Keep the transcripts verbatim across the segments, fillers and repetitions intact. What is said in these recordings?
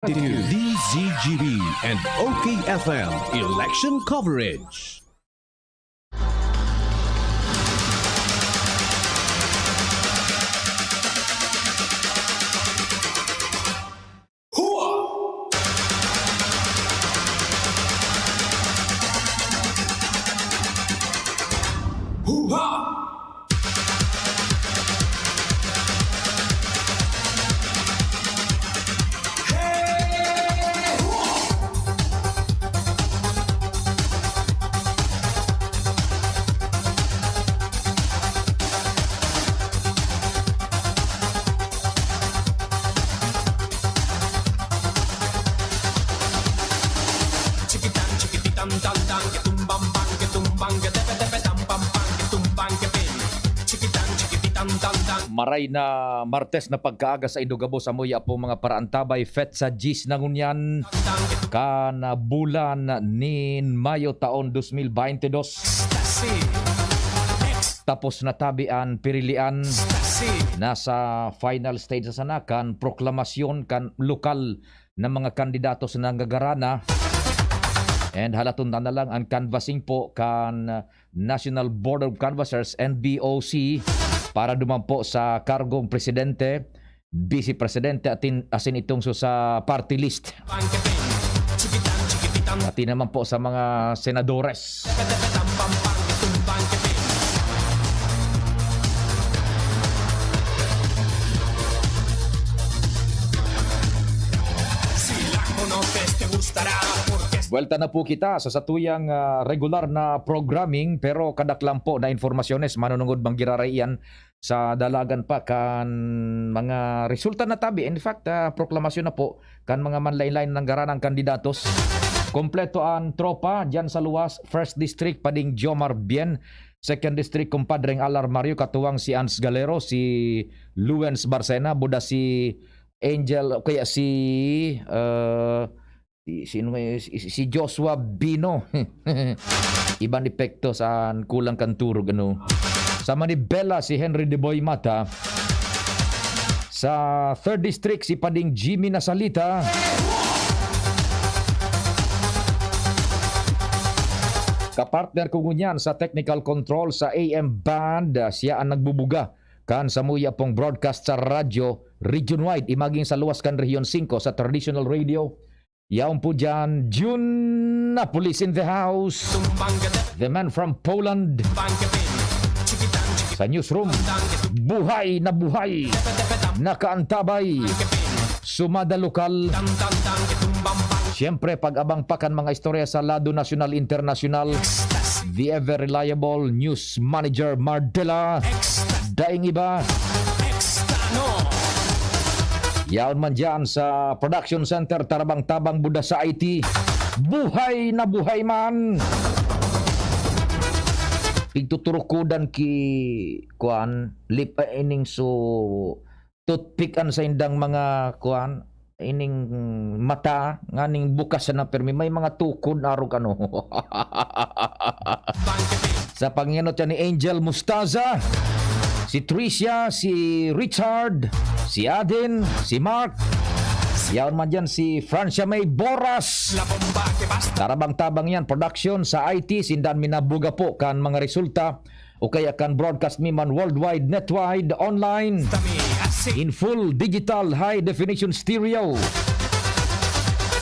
Altitude, D Z G B and O K F M election coverage. Hua! Hua! Maray na Martes na pagkaaga sa Indugabo, sa muya pong mga paraantabay, petsa diyes na ngunyan kan bulan nin Mayo taon dos mil baynte dos. Tapos na tabi an pirilian. Nasa final stage na sana kan proklamasyon kan lokal na mga kandidato sa nanggagarana. And halaton ta na lang an canvassing po kan National Board of Canvassers, N B O C, para duman po sa kargong presidente, vice presidente, atin, asin itong so sa party list. Pati naman po sa mga senadores. Buwelta na po kita sa satuyang, ah, regular na programming, pero kadaklan po na informasyones, manunungod man giraray iyan sa dalagan pa kan mga resulta na tabi. In fact, ah, proklamasyon na po kan mga manlain-lain na nanggaranang kandidatos. Kompleto an tropa diyan sa luwas, First District, Pading Jomar Bien, Second District, Compadreng Alar Mario, katuwang si Ans Galero, si Luens Barcena, buda si Angel, o kaya si, ah, si, sino nga yun? Si, si Joshua Bino. Ibang epekto sa kulang kan turog, ano. Sa Manibela, si Henry De Boy Mata. Sa Third District, si Pading Jimmy Nasalita. Kapartner ko ngunyan sa technical control sa A M band, siya ang nagbubuga kan samuya pong broadcast sa radyo region-wide, imaging sa luwas kan Region singko sa traditional radio. Yaon po dyan, June Napolis in the house. The man from Poland. Sa newsroom, buhay na buhay. Nakaantabay. Sumada lokal. Siyempre, pag-abang pa kan mga istorya sa lado nasyonal, internasyonal. The ever reliable news manager, Mardela. Daing iba. Yaon man dyan sa production center, tarabang-tabang buda sa I T. Buhay na buhay man. Pigtuturukudan ki, kuan, lip, eh, ining so, toothpick an saindang mga, kuan, ining mata, nganing bukas na permi, may mga tukod, arog ano. Sa pangenot yan ni Angel Mustaza, si Tricia, si Richard, si Adin, si Mark. Yaon man dyan si Francia May Boras. Tarabang-tabang yan, production sa I T, sindan minabuga po kan mga resulta o kaya kan broadcast mi man worldwide, netwide, online, in full digital high definition stereo.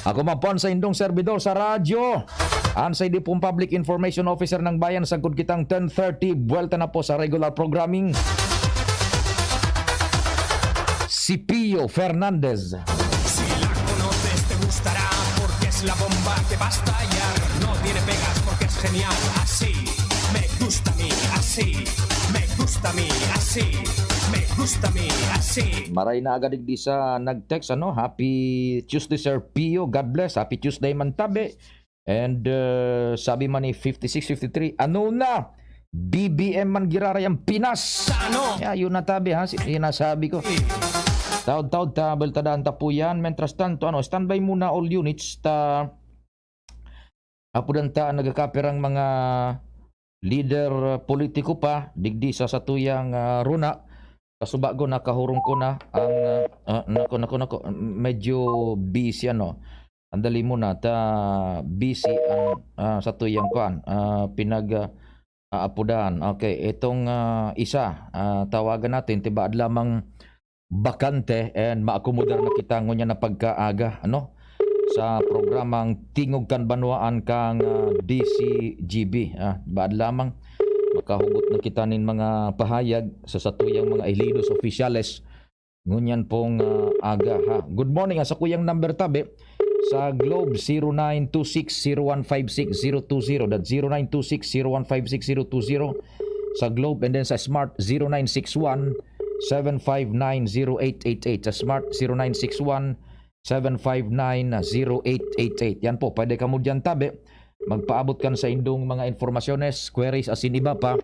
Ako man po an saindong servidor sa radyo, an saidi pong public information officer ng bayan, sagkod kitang ten thirty, buwelta na po sa regular programming. Si Pio Fernandez. Si la conoces, te gustará, porque es la bomba que va a estallar. No tiene pegas, porque es genial. Así me gusta a mí, así me gusta a mí, así me gusta a mí, así. Maray na agad digdi sa nag-text, ano, "Happy Tuesday, Sir Pio. God bless." Happy Tuesday man tabi. And, uh, sabi man ni fifty-six fifty-three, "Ano na? B B M man giraray ang Pinas." Sa ano? Ya, yun na tabi, ha? Si-, yun na sabi ko. Taod-taod ta, baltadaan ta po yan. Mientras tanto, ano, standby muna all units. Ta, apudan ta ang nagkakapirang mga leader, uh, politiko pa, digdi sa satuyang, uh, runa. Kasubago, nakahurong ko na ang, ah, ah, nako, nako, nako, medyo busy, ano. Andali muna, ta busy ang, ah, sa tuyang kuan, ah, pinag, ah, aapodan. Okay, itong, ah, isa, ah, tawagan natin, tibaad lamang bakante and maakomodar na kita ngunyan na pagkaaga, ano, sa programang Tingog kan Banwaan kang, ah, D C G B. Ah, baad lamang, makahugot na kita nin mga pahayag sa satuyang mga ehelidos opisyales ngunyan pong, ah, aga, ha. Good morning, ah, sa kuyang number tabi, sa Globe, zero nine two six zero one five six zero two zero. That's zero nine two six zero one five six zero two zero sa Globe, and then sa Smart, zero nine six one seven five nine zero eight eight eight. Sa Smart, zero nine six one seven five nine zero eight eight eight. Yan po, pwede kamo diyan tabi. Magpaabot kan sa indong mga informasyones, queries, asin iba pa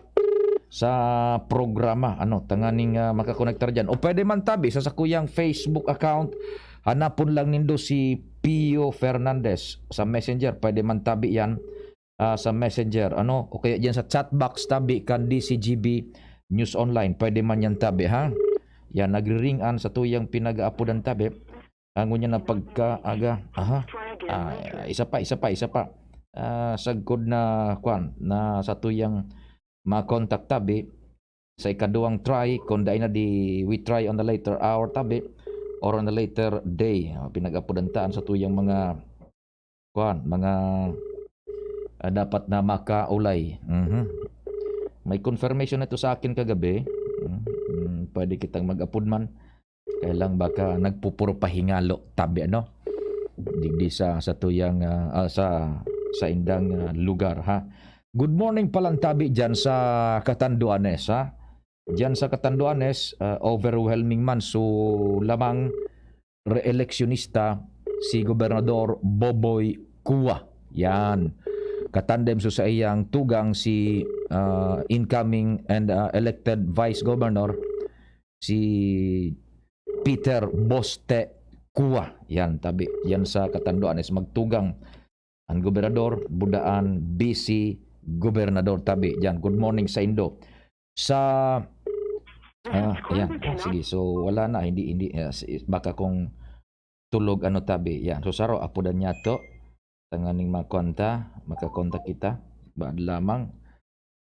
sa programa. Ano, tanganing, ah, makakonektar diyan. O pwede man tabi sa sakuyang Facebook account, hanapon lang nindo si Pio Fernandez sa Messenger. Pwede man tabi yan, ah, sa Messenger. Ano, o kaya diyan sa chat box tabi kan D C G B News Online. Pwede man yan tabi, ha? Yan, nagriring an satuyang pinag-aapodan tabi. Ah, ngunyan na pagkaaga. Aha. Ah, isa pa, isa pa, isa pa. Ah, sagkod na, kwan, na satuyang ma-contact tabi, sa ikaduwang try, kung dai na, di we try on the later hour tabi, or on the later day. Ah, pinag-apodan ta an satuyang mga, kwan, mga, ah, dapat na makaulay. Mhm. May confirmation na to sa akin kagabi. Mm, mm, pwede kitang mag-apod man. Kaya lang baka nagpupuro pahingalo tabi, ano? Digdi sa, sa tuyang, ah, ah, sa, sa indang, ah, lugar, ha? Good morning palan tabi diyan sa Catanduanes, ha? Diyan sa Catanduanes, ah, overwhelming man. So, lamang re-eleksyonista si Gobernador Boboy Cua. Yan. Katandem so sa iyang tugang si, ah, incoming and, ah, elected Vice Governor, si Peter Boste Cua. Yan, tabi. Yan sa Catanduanes, magtugang an gobernador, budaan, vice gobernador tabi. Yan, good morning sa indo. Sa, ah, ayan. Ah, sige, so wala na, hindi, hindi, ah, si-, baka kung tulog, ano, tabi. Yan, so saro, apodan niya to. Tanganing makuan ta, makakontak kita. Baad lamang.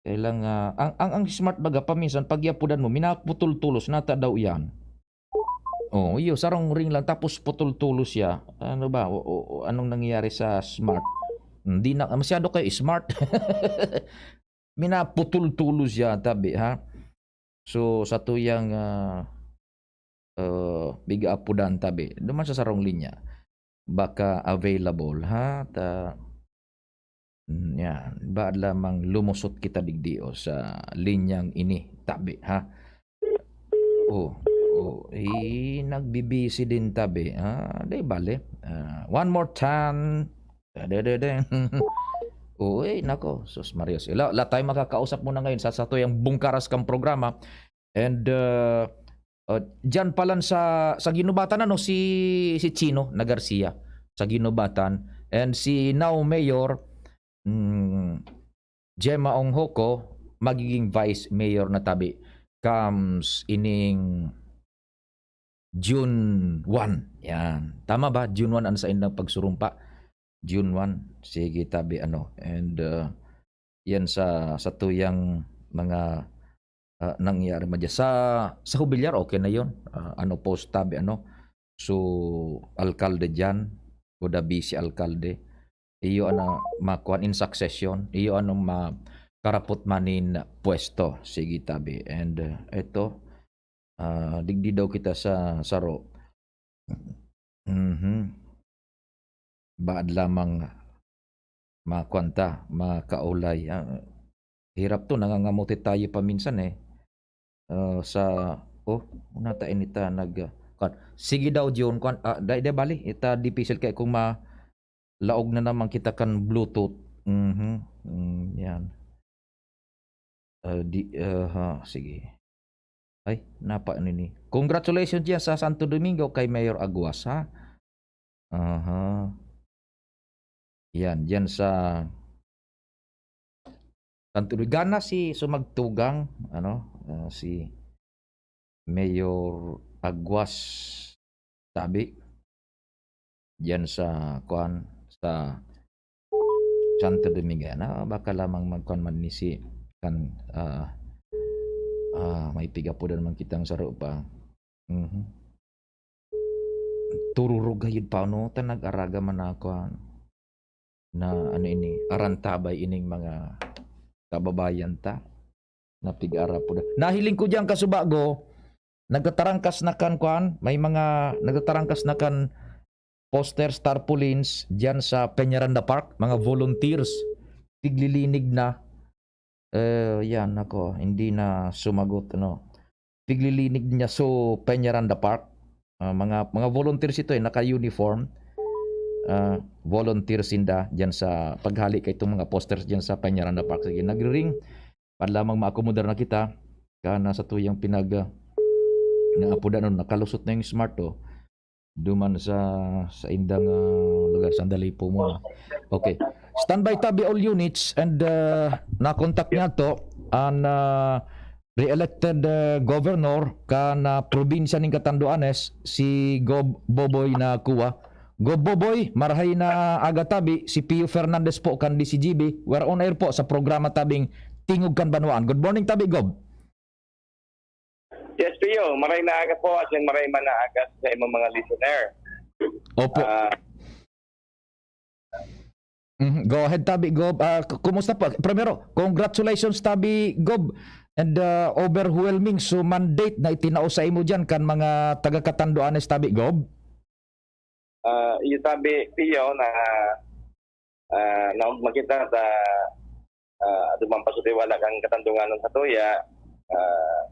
Kailang, ah, ang, ang, ang smart baga, paminsan, pag iapodan mo, minaputol-tulos, nata daw yan. Oh, iyo, sarong ring lang, tapos putol-tulos siya. Ano ba? O, o, o, anong nangyayari sa smart? Hindi na, masyado kayo smart. Minaputol-tulos siya, tabi, ha? So, sa tuyang, ah, ah, biga apodan, tabi. Duman sa sarong linya. Baka available, ha? Ta-, mm, yan. Baad lamang lumusot kita digdi, o, sa linyang ini, tabi, ha? Oh, oh, eh, nagbibisi din tabi, ha? Di bale. Ah, one more time. Da, da, da, da. Oh, eh, nako, sus Marios. La, la tayo makakausap muna ngayon sa, sa tuyang bungkaras kang programa. And, uh, uh, diyan palan sa, sa Guinobatan, ano, si, si Chino na Garcia sa Guinobatan. And si now Mayor, mm, Gemma Onghoco, magiging Vice Mayor na tabi comes ining June one. Yan. Tama ba? June one ang saindang pagsurumpa. June one. Sige, tabi, ano. And, uh, yan sa, sa tuyang mga, uh, nangyari madya. Sa, sa Jubilar, okay na yun. Uh, ano, post tabi, ano. So, alkalde dyan, o the vice alkalde. Iyo ano, makuan in succession. Iyo ano, ma-, karapot man nin pwesto. Sige, tabi. And, uh, ito, ah, digdi daw kita sa saro. Mhm. Baad lamang makuan ta, makaulay. Ah, hirap to, nangangamote tayo paminsan eh. Ah, sa, oh, una ta ini ta nag, ah, kuan. Sige daw, June, kuan, ah, dai, dai bali, ita dipisil kay kung ma-, laog na naman kita kan Bluetooth. Mhm. Mm, yan. Ah, di, ah, ha, sige. Ay, napa nini. Congratulations diyan sa Santo Domingo kay Mayor Aguas, ha? Aha. Yan, diyan sa Santo Domingo. Gana si sumagtugang, ano, ah, si Mayor Aguas tabi diyan sa, kuan, sa Santo Domingo. Yan, ah, baka lamang magkuan man ni si kan, ah, ah, may pigapodan man kitang saro pa. Mhm. Tururog gayud pa, ano, ta nag-araga man na kuan. Na ano ini, arantabay ining mga kababayan ta. Napig-ara po na. Nahiling ko diyan, kasubago, nagtatarangkas na kan, kuan, may mga nagtatarangkas na kan posters, tarpaulins diyan sa Peñaranda Park, mga volunteers, tiglilinig na. Eh, yan, ako, hindi na sumagot, ano. Tiglilinig niya so Peñaranda Park. Ah, mga, mga volunteers ito, eh, naka-uniform. Ah, volunteers sinda diyan sa paghali kay itong mga posters diyan sa Peñaranda Park. Sige, nagri-ring. Para lamang maakomodar na kita, kana sa tuyang pinag, ah, naapodan, ano, nakalusot na yung smart, oh. Duman sa, sa indang, ah, lugar. Sandali po muna. Okay. Standby tabi all units and, ah, nakontak niya to an, ah, re-elected, ah, governor kan, ah, probinsya ning Catanduanes, si Gob Boboy Nacua. Gob Boboy, marahay na aga tabi, si Pio Fernandez po kan D C G B. We're on air po sa programa tabing Tingog kan Banwaan. Good morning tabi, Gob. Yes, Pio. Maray na aga po, as in maray man na aga sa imong mga listener. Opo. Ah, Mhm. Go ahead, tabi, Gob. Ah, k-, kumusta po? Primero, congratulations, tabi, Gob. And, ah, overwhelming so mandate na itinao sa imo diyan kan mga taga Catanduanes, tabi, Gob. Ah, iyo tabi, Pio, na, ah, naugma kita sa, ah, duman pa sa tiwala kan katandunganon sa tuya. Ah,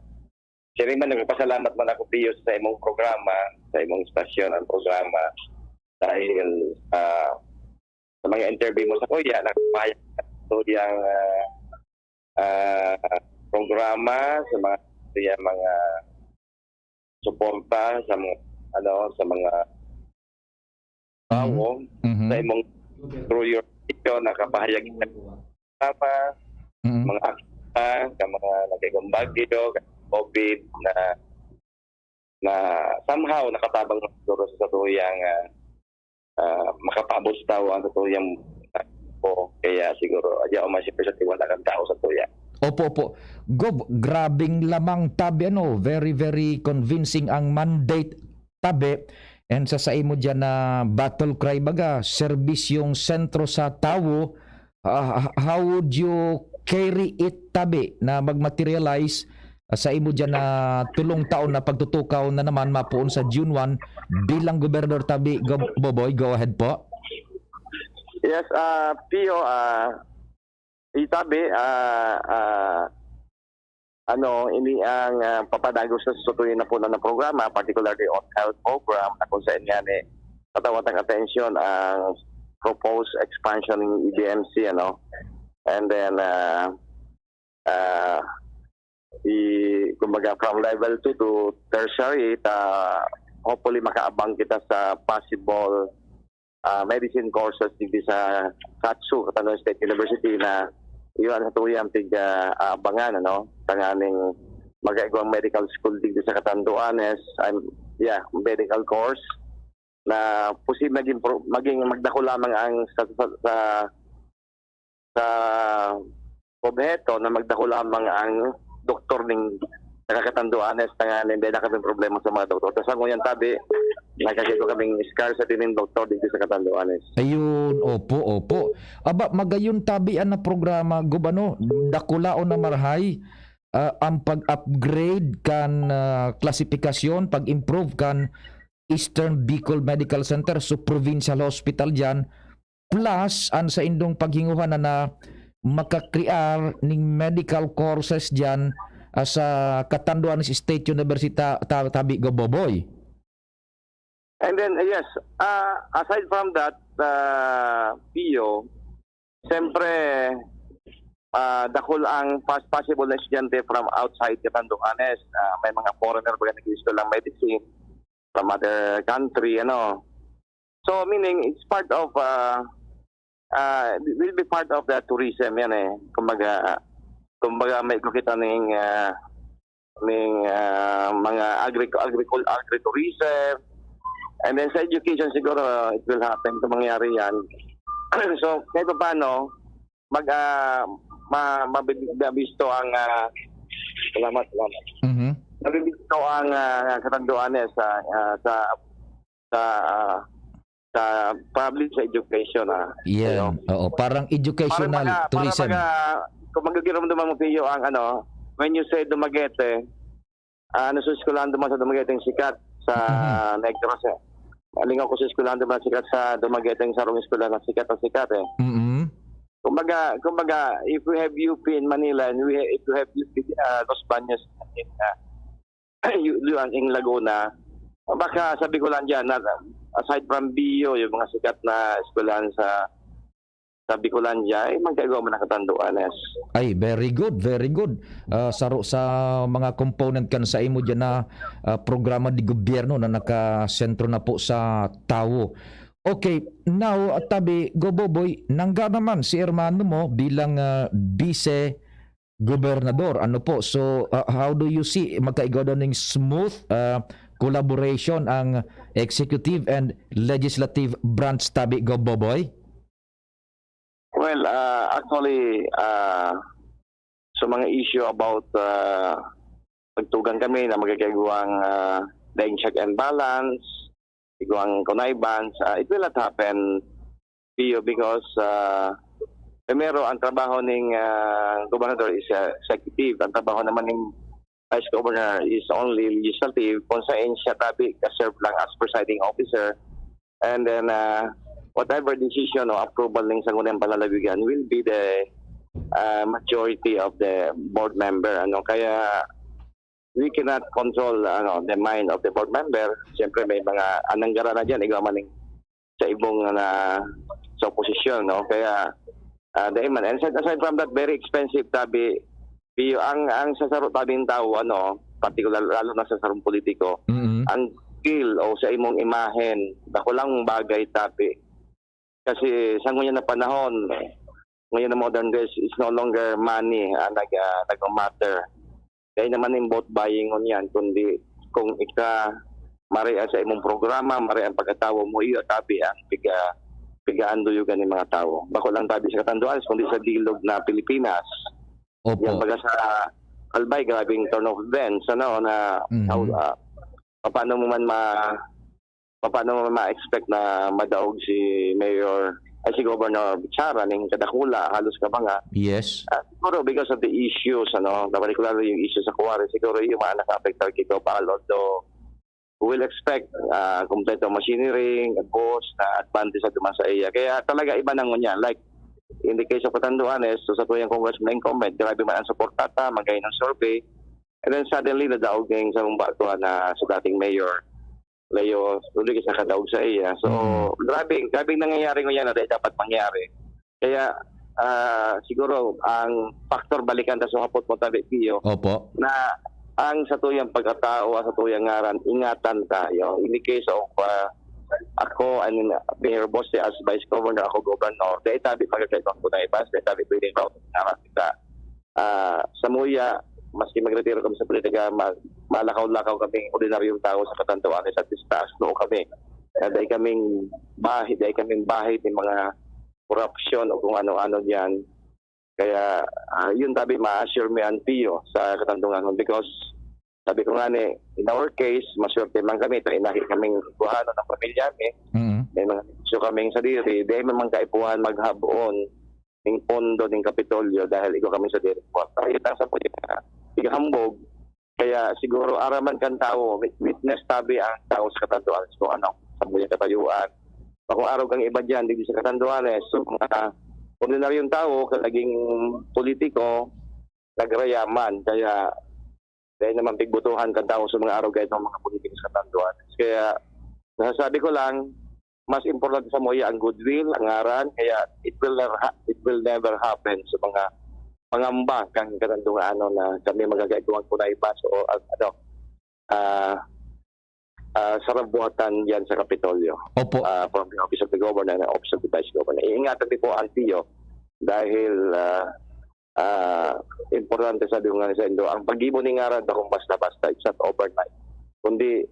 siring man, nagpapasalamat man ako, Pio, sa imong programa, sa imong istasyon, ang programa. Dahil, ah, sa mga interview mo sa kuya, nagpapahayag ka sa tuyang, ah, ah, programa, sa mga, sa mga suporta, sa mga, ano, sa mga Mhm. tawo, Mhm. sa imong, through your station, nakapahayag ka sa mga Mhm. mga akta, sa mga nagkakambagyo, COVID, na, na somehow nakatabang na siguro sa satuyang, ah, ah, makapaabot sa tawo ang satuyang, ah, po. Kaya siguro, adya o masipir sa tiwala ng tao sa tuya. Opo, opo. Gob, grabing lamang tabi, ano, very, very convincing ang mandate tabi. And sa saimo diyan na battle cry, baga, serbisyong sentro sa tawo, ah, h-, how would you carry it tabi na mag-materialize, ah, sa imo diyan na tulong taon na pagtutukaw na naman mapoon sa June one bilang gobernador tabi, Gob Boboy? Go ahead po. Yes, ah, Pio, ah, itabi, ah, ah, ano, ini ang, ah, papadagos na sa tutuyin na po na programa, particularly on health program, na kung saan nga ni tatawag ang atensyon ang proposed expansion ng E B M C, ano. And then, ah, ah, i-, kumbaga, from level two to tertiary, ta, hopefully, makaabang kita sa possible, ah, medicine courses digdi sa CATSU, Catanduanes State University, na iyon ang tuyang tig, ah, aabangan, ano, tanganing magkaigwang medical school digdi sa Catanduanes, um, yeah, medical course na posible maging pro-, maging magdako lamang ang sa, sa, sa, sa obheto na magdako lamang ang doktor ning taga Catanduanes, tanganing dai na kaming problema sa mga doktor. Tas sa ngunyan tabi, nagkakaigwa kaming scarcity ning doktor digdi sa Catanduanes. Ayun, opo, opo. Aba, magayon tabi an na programa, Gob, ano, dakulaon na marahay, ah, ang pag-upgrade kan, ah, klasifikasyon, pag-improve kan Eastern Bicol Medical Center, so provincial hospital diyan, plus an saindong paghinguha na, na makakrear ning medical courses diyan, ah, sa Catanduanes State University, ta-, tabi, Gob Boboy. And then, uh, yes, ah, aside from that, ah, Pio, siyempre, ah, dakul ang pas-, possible na estudyante from outside Catanduanes. Ah, may mga foreigner baga nag-i-study ng medicine from other country, ano. So, meaning, it's part of, ah, ah, will be part of the tourism yan eh. Kumbaga, kumbaga may kita ning, ah, ning, ah, mga agric-, agricul-, agritourism. And then sa education siguro, it will happen kung mangyari yan. So, kahit pa paano, mag, ah, ma-, mabib-, mabisto ang, ah, salamat, salamat. Mhm. Mabibisto ang, ah, Catanduanes sa, ah, sa, sa, ah, sa public, sa education, ah. Yan. Ayun. Oo, parang Parang educational mga, tourism. Parang mga, kung magigiramdaman mo, Pio, ang ano, when you say Dumaguete, ah, ano sa eskwelahan duman sa Dumaguete ang sikat sa Mhm. Negros, eh. Aling ako sa eskwelahan duman sikat sa Dumaguete, ang sarong eskwelahan na sikat na sikat, eh. Mm. Kumbaga, kumbaga, if we have U P in Manila and we ha-, if we have U P, ah, Los Baños in, ah, U-, U P in Laguna, baka sabi ko lang dyan, na, aside from B U, yung mga sikat na eskwelahan sa, sa Bicolandia, eh, magkagawa man ang Catanduanes. Ay, very good, very good. Ah, saro sa mga component kan sa imo dyan na, ah, programa de gobyerno na nakasentro na po sa tawo. Okay, now, tabi, Goboboy, nangga naman si hermano mo bilang, ah, vice gobernador. Ano po? So, ah, how do you see, magkaigaw daw ning smooth, ah, collaboration ang executive and legislative branch, tabi, Goboboy? Well, ah, actually, ah, sa mga issue about, ah, pagtugang kami na magkakaigwang, ah, daing check and balance, igwang connivance, ah, it will not happen, Pio, because, ah, primero, ang trabaho ning, ah, gobernador is, ah, executive. Ang trabaho naman ning vice governor is only legislative, kung saan siya tabi ka-serve lang as presiding officer. And then, ah, whatever decision o approval ning Sangguniang Panlalawigan will be the, ah, majority of the board member. Ano, kaya we cannot control, ano, the mind of the board member. Siyempre, may mga ananggara na dyan, igwa man ning sa ibong na sa oposisyon, no? Kaya, ah, dahil man, and aside, aside from that, very expensive, tabi, Pio, ang, ang sa saro tabing tao, ano, particular, lalo na sa sarong politiko, Mm. ang skill o sa imong imahen, dakulang bagay, tabi. Kasi sa ngayon na panahon, ngayon na modern days, it's no longer money, ah, nag, ah, nagmamatter. Dahil naman yung vote buying ngunyan, kundi kung ika maray sa imong programa, maray ang pagkatawo mo, iyo, tabi ang piga, pigaanduyogan ng mga tao. Bako lang tabi sa Catanduanes, kundi sa bilog na Pilipinas. Yan, Opo. Baga sa Albay, grabing turn of events, ano, na Mhm. how, ah, paano mo man ma-, paano mo man ma-expect na madaog si Mayor, ay, si Governor Bichara, ning kadakula, halos ka mga, Yes. ah, siguro because of the issues, ano, na particularly yung issue sa Kuwari, siguro yung mga naka-apektar kito, Baal, although we will expect, ah, kompleto machinery, boss, na advantage sa duman sa iya. Kaya talaga iba na ngunyan. Like, in the case of Catanduanes, so sa tuyang congressman incumbent, grabe man ang suporta ta, magayon ang survey. And then suddenly, nadaog ngayong sarong batuan na sa dating mayor, Leo Rodriguez, nakadaog sa iya. So, Mm. grabe, grabe nangyayari ngunyan na dahil dapat mangyari. Kaya, ah, siguro, ang factor balikan ta sa hapot mo, tabi, Pio, Opo. na ang sa tuyang pagkatao, ang sa tuyang ngaran, ingatan tayo. In the case of, ah, ako, I mean, Mayor Boss, as Vice Governor, ako Governor, dahil tabi magkakaibang connivance, dahil tabi pwedeng ngaran kita. Ah, sa muya, maski magretiro kami sa politika, ma-, malakaw-lakaw kami, ordinaryong tao sa Catanduanes at Pistas, noo kami. Ah, dahil kaming bahi, dahil kaming bahi ng mga korupsyon o kung ano-ano diyan. Kaya, ah, yun tabi, ma-assure mi ang Pio sa Catanduanes because sabi ko nga ni, in our case, maswerte man kami, ta inahi kaming kuhanon ng pamilya mi. Mm. May mga negosyo kaming sadiri, di man kaipuhan maghabon ning pondo ning Kapitolyo dahil igwa kami sa diri kwarta. Yun ang sa puya nga igahambog. Kaya siguro araman kan tawo, wit-, witness tabi ang tao sa Catanduanes kung ano sa puya katayuan. Kung araw kang iba dyan, digdi sa Catanduanes, so, mga ordinaryong tao, kalaging politiko, nagrayaman. Kaya dahil naman pigbotohan kan tao sa mga araw kahit mga politiko sa Catanduanes. Kaya nasasabi ko lang, mas importante sa muya ang goodwill, ang ngaran, kaya it will never ha-, it will never happen sa mga pangamba kan Catanduanes na kami magagawa ng connivance o, ah, ano, ah, ah, sarabuhatan diyan sa Kapitolyo. Opo. Ah, from the office of the governor and office of the vice governor. Iingatan din po ang Pio dahil, ah, Ah, importante, sabi ko nga sa indo, ang paggibo ni ngaran, dakong basta-basta, it's not overnight. Kundi,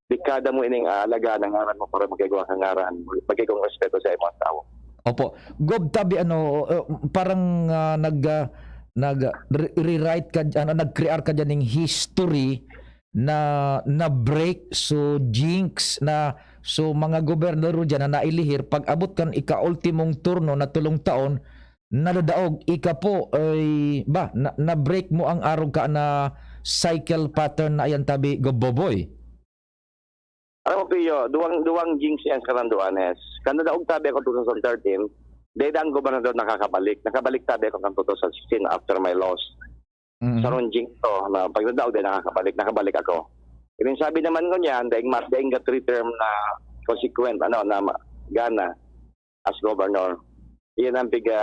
dekada mo ining aalagaan ang ngaran mo para magkaigwa ka ngaran, magkaigwang respeto sa imong tawo. Opo. Gob, tabi, ano, eh, parang, ah, nag, ah, nag, re-, rewrite ka, ano, nag-create ka dyan ng history na, na break, so jinx na, so mga gobernador dyan na nailihir, pag abot kan ikaultimong turno na tulong taon, nadadaog. Ika po, ay, ba, na, na-break mo ang arog ka na cycle pattern na ayan, tabi, Gob Boboy. Alam mo, Pio, duwang, duwang jinx yan sa Catanduanes. Kan nadaog tabi ako two thousand thirteen, dahil ang gobernador nakakabalik. Nakabalik tabi ako kan two thousand sixteen after my loss. Mm. Sarong jinx to, na pag nadaog, dahil nakakabalik. Nakabalik ako. Ibig sabi naman ko niyan, daing mat, daing ga three term na consequent, ano, na ma-, gana as governor. Iyan ang piga,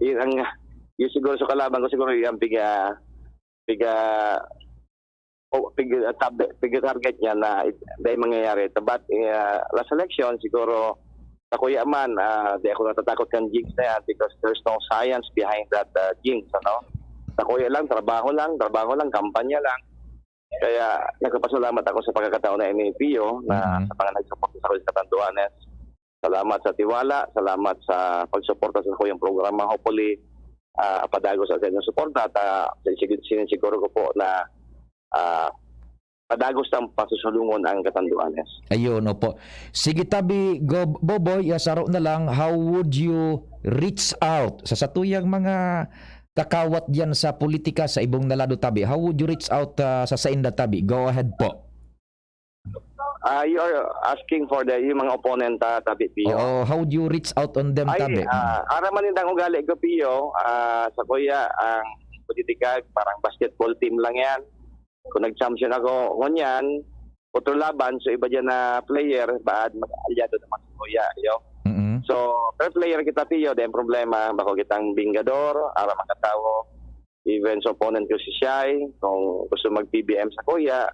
iyan ang, yung siguro sa kalaban ko, siguro iyan ang piga, piga, o, piga, tab-, piga target niya na it-, dahil mangyayari. But, uh, last election, siguro, sa kuya man, ah, di ako natatakot kan jinx na yan because there's no science behind that, ah, jinx, ano? Sa kuya lang, trabaho lang, trabaho lang, kampanya lang. Kaya nagpapasalamat ako sa pagkakataon na ini, Pio, na Mhm. sa mga nagsuporta sa akin sa Tanduanes. Salamat sa tiwala, salamat sa pagsuporta sa kuyang programa. Hopefully, ah, padagos sa inyong suporta at, ah, sinisig-, sinisiguro ko po na, ah, padagos ang pasusulungon ang Catanduanes. Ayun, opo. Sige, tabi, Gob-, Boboy, ya, saro na lang, how would you reach out sa satuyang mga kakawat diyan sa politika sa ibong na lado, tabi? How would you reach out, ah, sa sainda, tabi? Go ahead po. Ah, you are asking for the, yung mga opponent, ah, tabi, Pio? Oo, how would you reach out on them, Ay, tabi? ah, Mm. Araman nindang ugali ko, Pio, ah, sa kuya, ang politika, parang basketball team lang yan. Kung nag-champion ako, ngunyan, otro laban, so iba dyan na player, baad mag-alyado naman sa kuya, yo. Mm-mm. So, per player kita, Pio, dahil problema, bako kitang Bingador, ara mga tawo, even sa opponent ko si Shai, kung gusto mag-P B M sa kuya,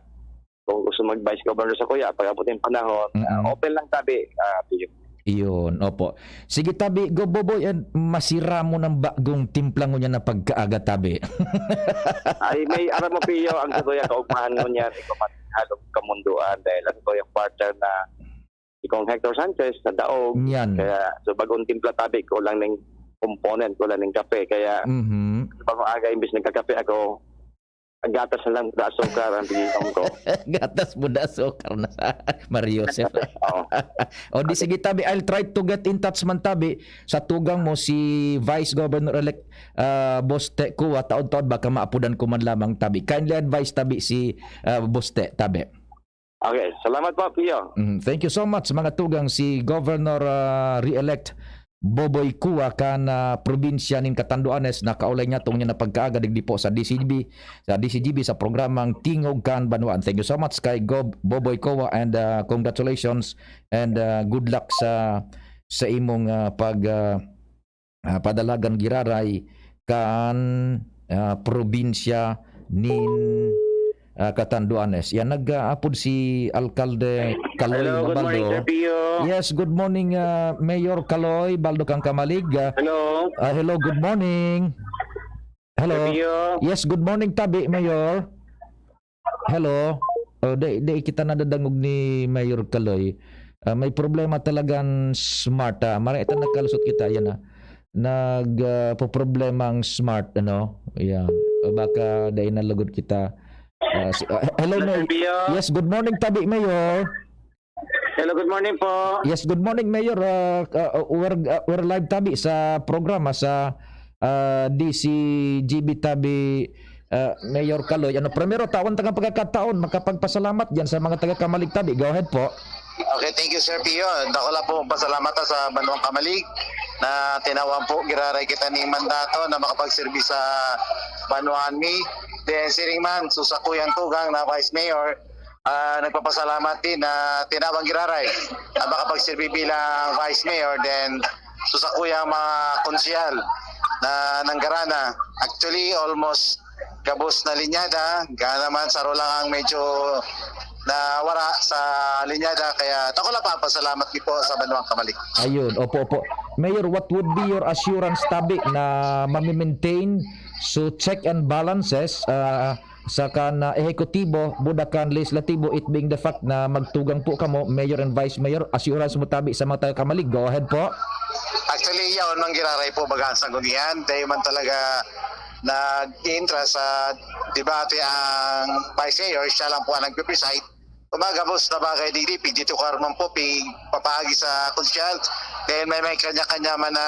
kung gusto mag-vice governor sa kuya, pag abot yung panahon, Mm-mm. ah, open lang tabi, ah, Pio. Iyon, opo. Sige, tabi, Gob Boboy, and masira mo ng bagong timpla ngunyan na pagkaaga, tabi. Ay, may aram mo, Pio, ang sa kuya kaugmahan ngunyan, ikaw man, halong kamunduan, dahil ang kuya partner na si Kong Hector Sanchez, sa daog. Yan. Kaya, so, bagong timpla, tabi, ko lang ning component, ko lang ning kape. Kaya, Mhm. sa bagong aga, imbis nagkakape ako, ang gatas na lang, da asukar ang pininom ko. Gatas mo, da asukar na sa Mario Joseph. Oo. O di, sige, tabi, I'll try to get in touch man, tabi, sa tugang mo, si Vice Governor-elect, ah, Boste Cua, taod-taod baka maapudan ko man lamang, tabi. Kindly advise, tabi, si, ah, Boste, tabi. Okay, salamat po, Pio. Mm, thank you so much, mga tugang. Si Governor, ah, re-elect Boboy Cua kan, ah, probinsya nin Catanduanes, nakaulay niya tong niya na pagkaaga digdi po sa D C G B, sa D C G B, sa programang Tingog kan Banwaan. Thank you so much kay Gob-, Boboy Cua, and, ah, congratulations and, ah, good luck sa, sa imong, ah, pag, ah, ah, padalagan giraray kan, ah, probinsya nin, ah, Catanduanes. Yan, nag-aapod si Alkalde Kaloy Hello, good morning, Baldo. Sir Pio. Yes, good morning, ah, Mayor Kaloy Baldo kang Kamalig. Ah, Hello. ah, hello, good morning. Hello. Sir Pio. Yes, good morning, tabi, Mayor. Hello? Oh, di, di kita nadadangog ni Mayor Kaloy. Ah, may problema talagang smart, ah. Maray ito nagkalusot kita, yan, ah. Nag, ah, poproblema ang smart, ano? Yan. O baka dahil nalugod kita. Ah, si, ah, hello, Hello, May-, Sir Pio. Yes, good morning, tabi, Mayor. Hello, good morning po. Yes, good morning, Mayor. Ah, ah, we're, ah, we're live tabi sa programa sa, ah, D C G B tabi, ah, Mayor Kaloy. Ano, primero, tawan ta kang pagkakataon, makapagpasalamat diyan sa mga taga Kamalig tabi. Go ahead po. Okay, thank you, Sir Pio. Dako lang po pasalamatan sa Banwang Kamalig na tinawan po giraray kita ni mandato na makapagserbi sa banwaan mi. Then, siring man, so sa kuyang tugang na Vice Mayor, ah, nagpapasalamat din na tinawang giraray at makapagserbi bilang Vice Mayor, then so sa kuyang mga konsehal na nanggarana. Actually, almost gabos na linyada, gana man, saro lang ang medyo nawara sa linyada, kaya dako lang papasalamat mi po sa Banwang Kamalig. Ayun, opo, opo. Mayor, what would be your assurance tabi na mami-maintain So, check and balances, ah, sa kan, ah, ehekutibo, buda kan lehislatibo, it being the fact na magtugang po kamo, mayor and vice mayor, assurance mo tabi sa mga taga Camalig. Go ahead po. Actually, yaon man giraray po baga ang sanggunian. Dahil man talaga nag-intra sa debate ang vice mayor, siya lang po ang nagpipreside. Kumbaga, boss, na bagay digdi, pigditukar man po, pigpapaagi sa konsyal. Then may, may kanya-kanya man na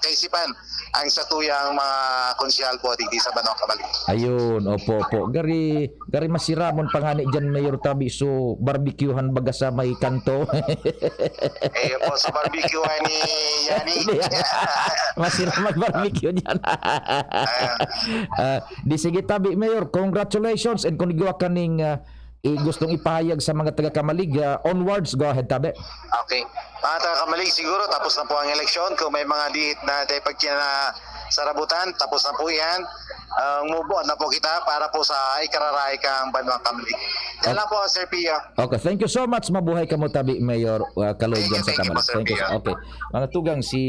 kaisipan ang satuyang mga konsyal po digdi sa Banwa Camalig. Ayun, opo, opo. Gari, gari masiramon pa ngani dyan, Mayor Tabi, so barbecuehan baga sa may kanto. Eh, po, sa barbecue ni Yani. Masiram mag-barbecue dyan. Ah, di sige, Tabi, Mayor, congratulations, and kung igwa kaning ah, i- gustong ipahayag sa mga taga Camalig, ah, onwards, go ahead, Tabi. Okay. Mga taga Camalig, siguro tapos na po ang eleksyon. Kung may mga diit na dahil pagkinasarabutan, tapos na po yan. Ang move on na po kita para po sa ikararahay kang Banwang Camalig. Yan lang po, Sir Pio. Okay, thank you so much. Mabuhay kamo tabi, Mayor uh, Kaloy Thank you, dyan sa thank you po, Camalig. Sir Thank you. Pio. Okay. Mga tugang, si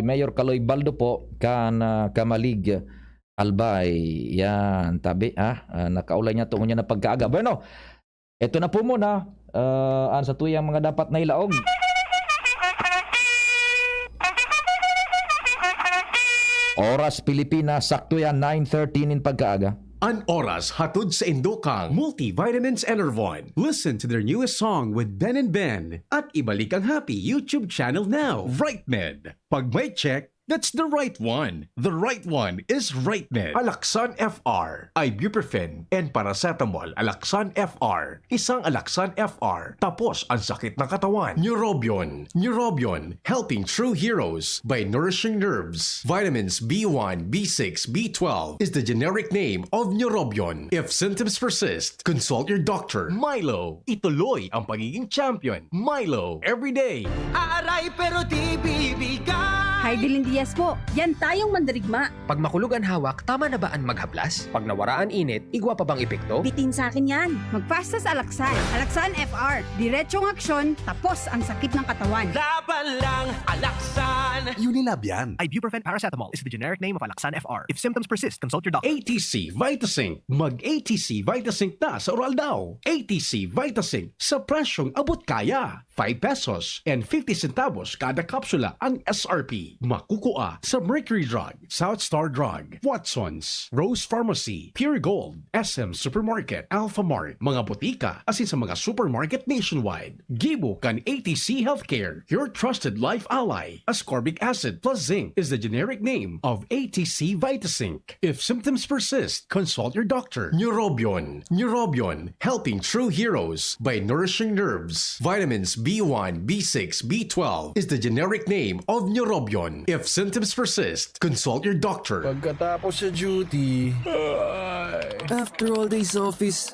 Mayor Kaloy Baldo po, kan uh, Camalig, Albay. Yan, tabi, ha? Uh, nakaulay niya tungo niya na pagkaaga. Bueno, ito na po muna. Uh, ang sa tuyang mga dapat na ilaog. Oras Pilipinas, sakto yan, nine thirty nin pagkaaga. An oras hatod sa indokang Multivitamins Enervon. Listen to their newest song with Ben and Ben at ibalik ang Happy YouTube channel now. RightMed. Pag may check, that's the right one. The right one is RightMed. Alaxan F R, ibuprofen, and paracetamol. Alaxan F R. Isang Alaxan F R. Tapos ang sakit ng katawan. Neurobion. Neurobion. Helping true heroes by nourishing nerves. Vitamins B one, B six, B twelve is the generic name of Neurobion. If symptoms persist, consult your doctor. Milo. Ituloy ang pagiging champion. Milo. Every day. Aaray pero di bibigay. Hay Dilin Diaz po, yan tayong mandirigma. Pag makulog an hawak, tama na ba an maghaplas? Pag nawara an init, igwa pa bang epekto? Bitin sa akin yan. Magpastas Alaksan. Alaksan F R. Diretsong aksyon, tapos ang sakit ng katawan. Laban lang, Alaksan. Unilab yan. Ibuprofen paracetamol is the generic name of Alaxan F R. If symptoms persist, consult your doctor. A T C Vitasync. Mag A T C Vitasync na sa Oral daw. A T C Vitasync sa presyong abot kaya. Five pesos and fifty centavos kada kapsula ang S R P. Makukua sa Mercury Drug, South Star Drug, Watson's, Rose Pharmacy, Pure Gold, S M Supermarket, Alpha Mart, mga botika, asin sa mga supermarket nationwide. Gibo kan A T C Healthcare, your trusted life ally. Ascorbic acid plus zinc is the generic name of A T C Vitasync. If symptoms persist, consult your doctor. Neurobion. Neurobion, helping true heroes by nourishing nerves. Vitamins B one, B six, B twelve is the generic name of Neurobion. If symptoms persist, consult your doctor. Pagkatapos sa duty, after all days office,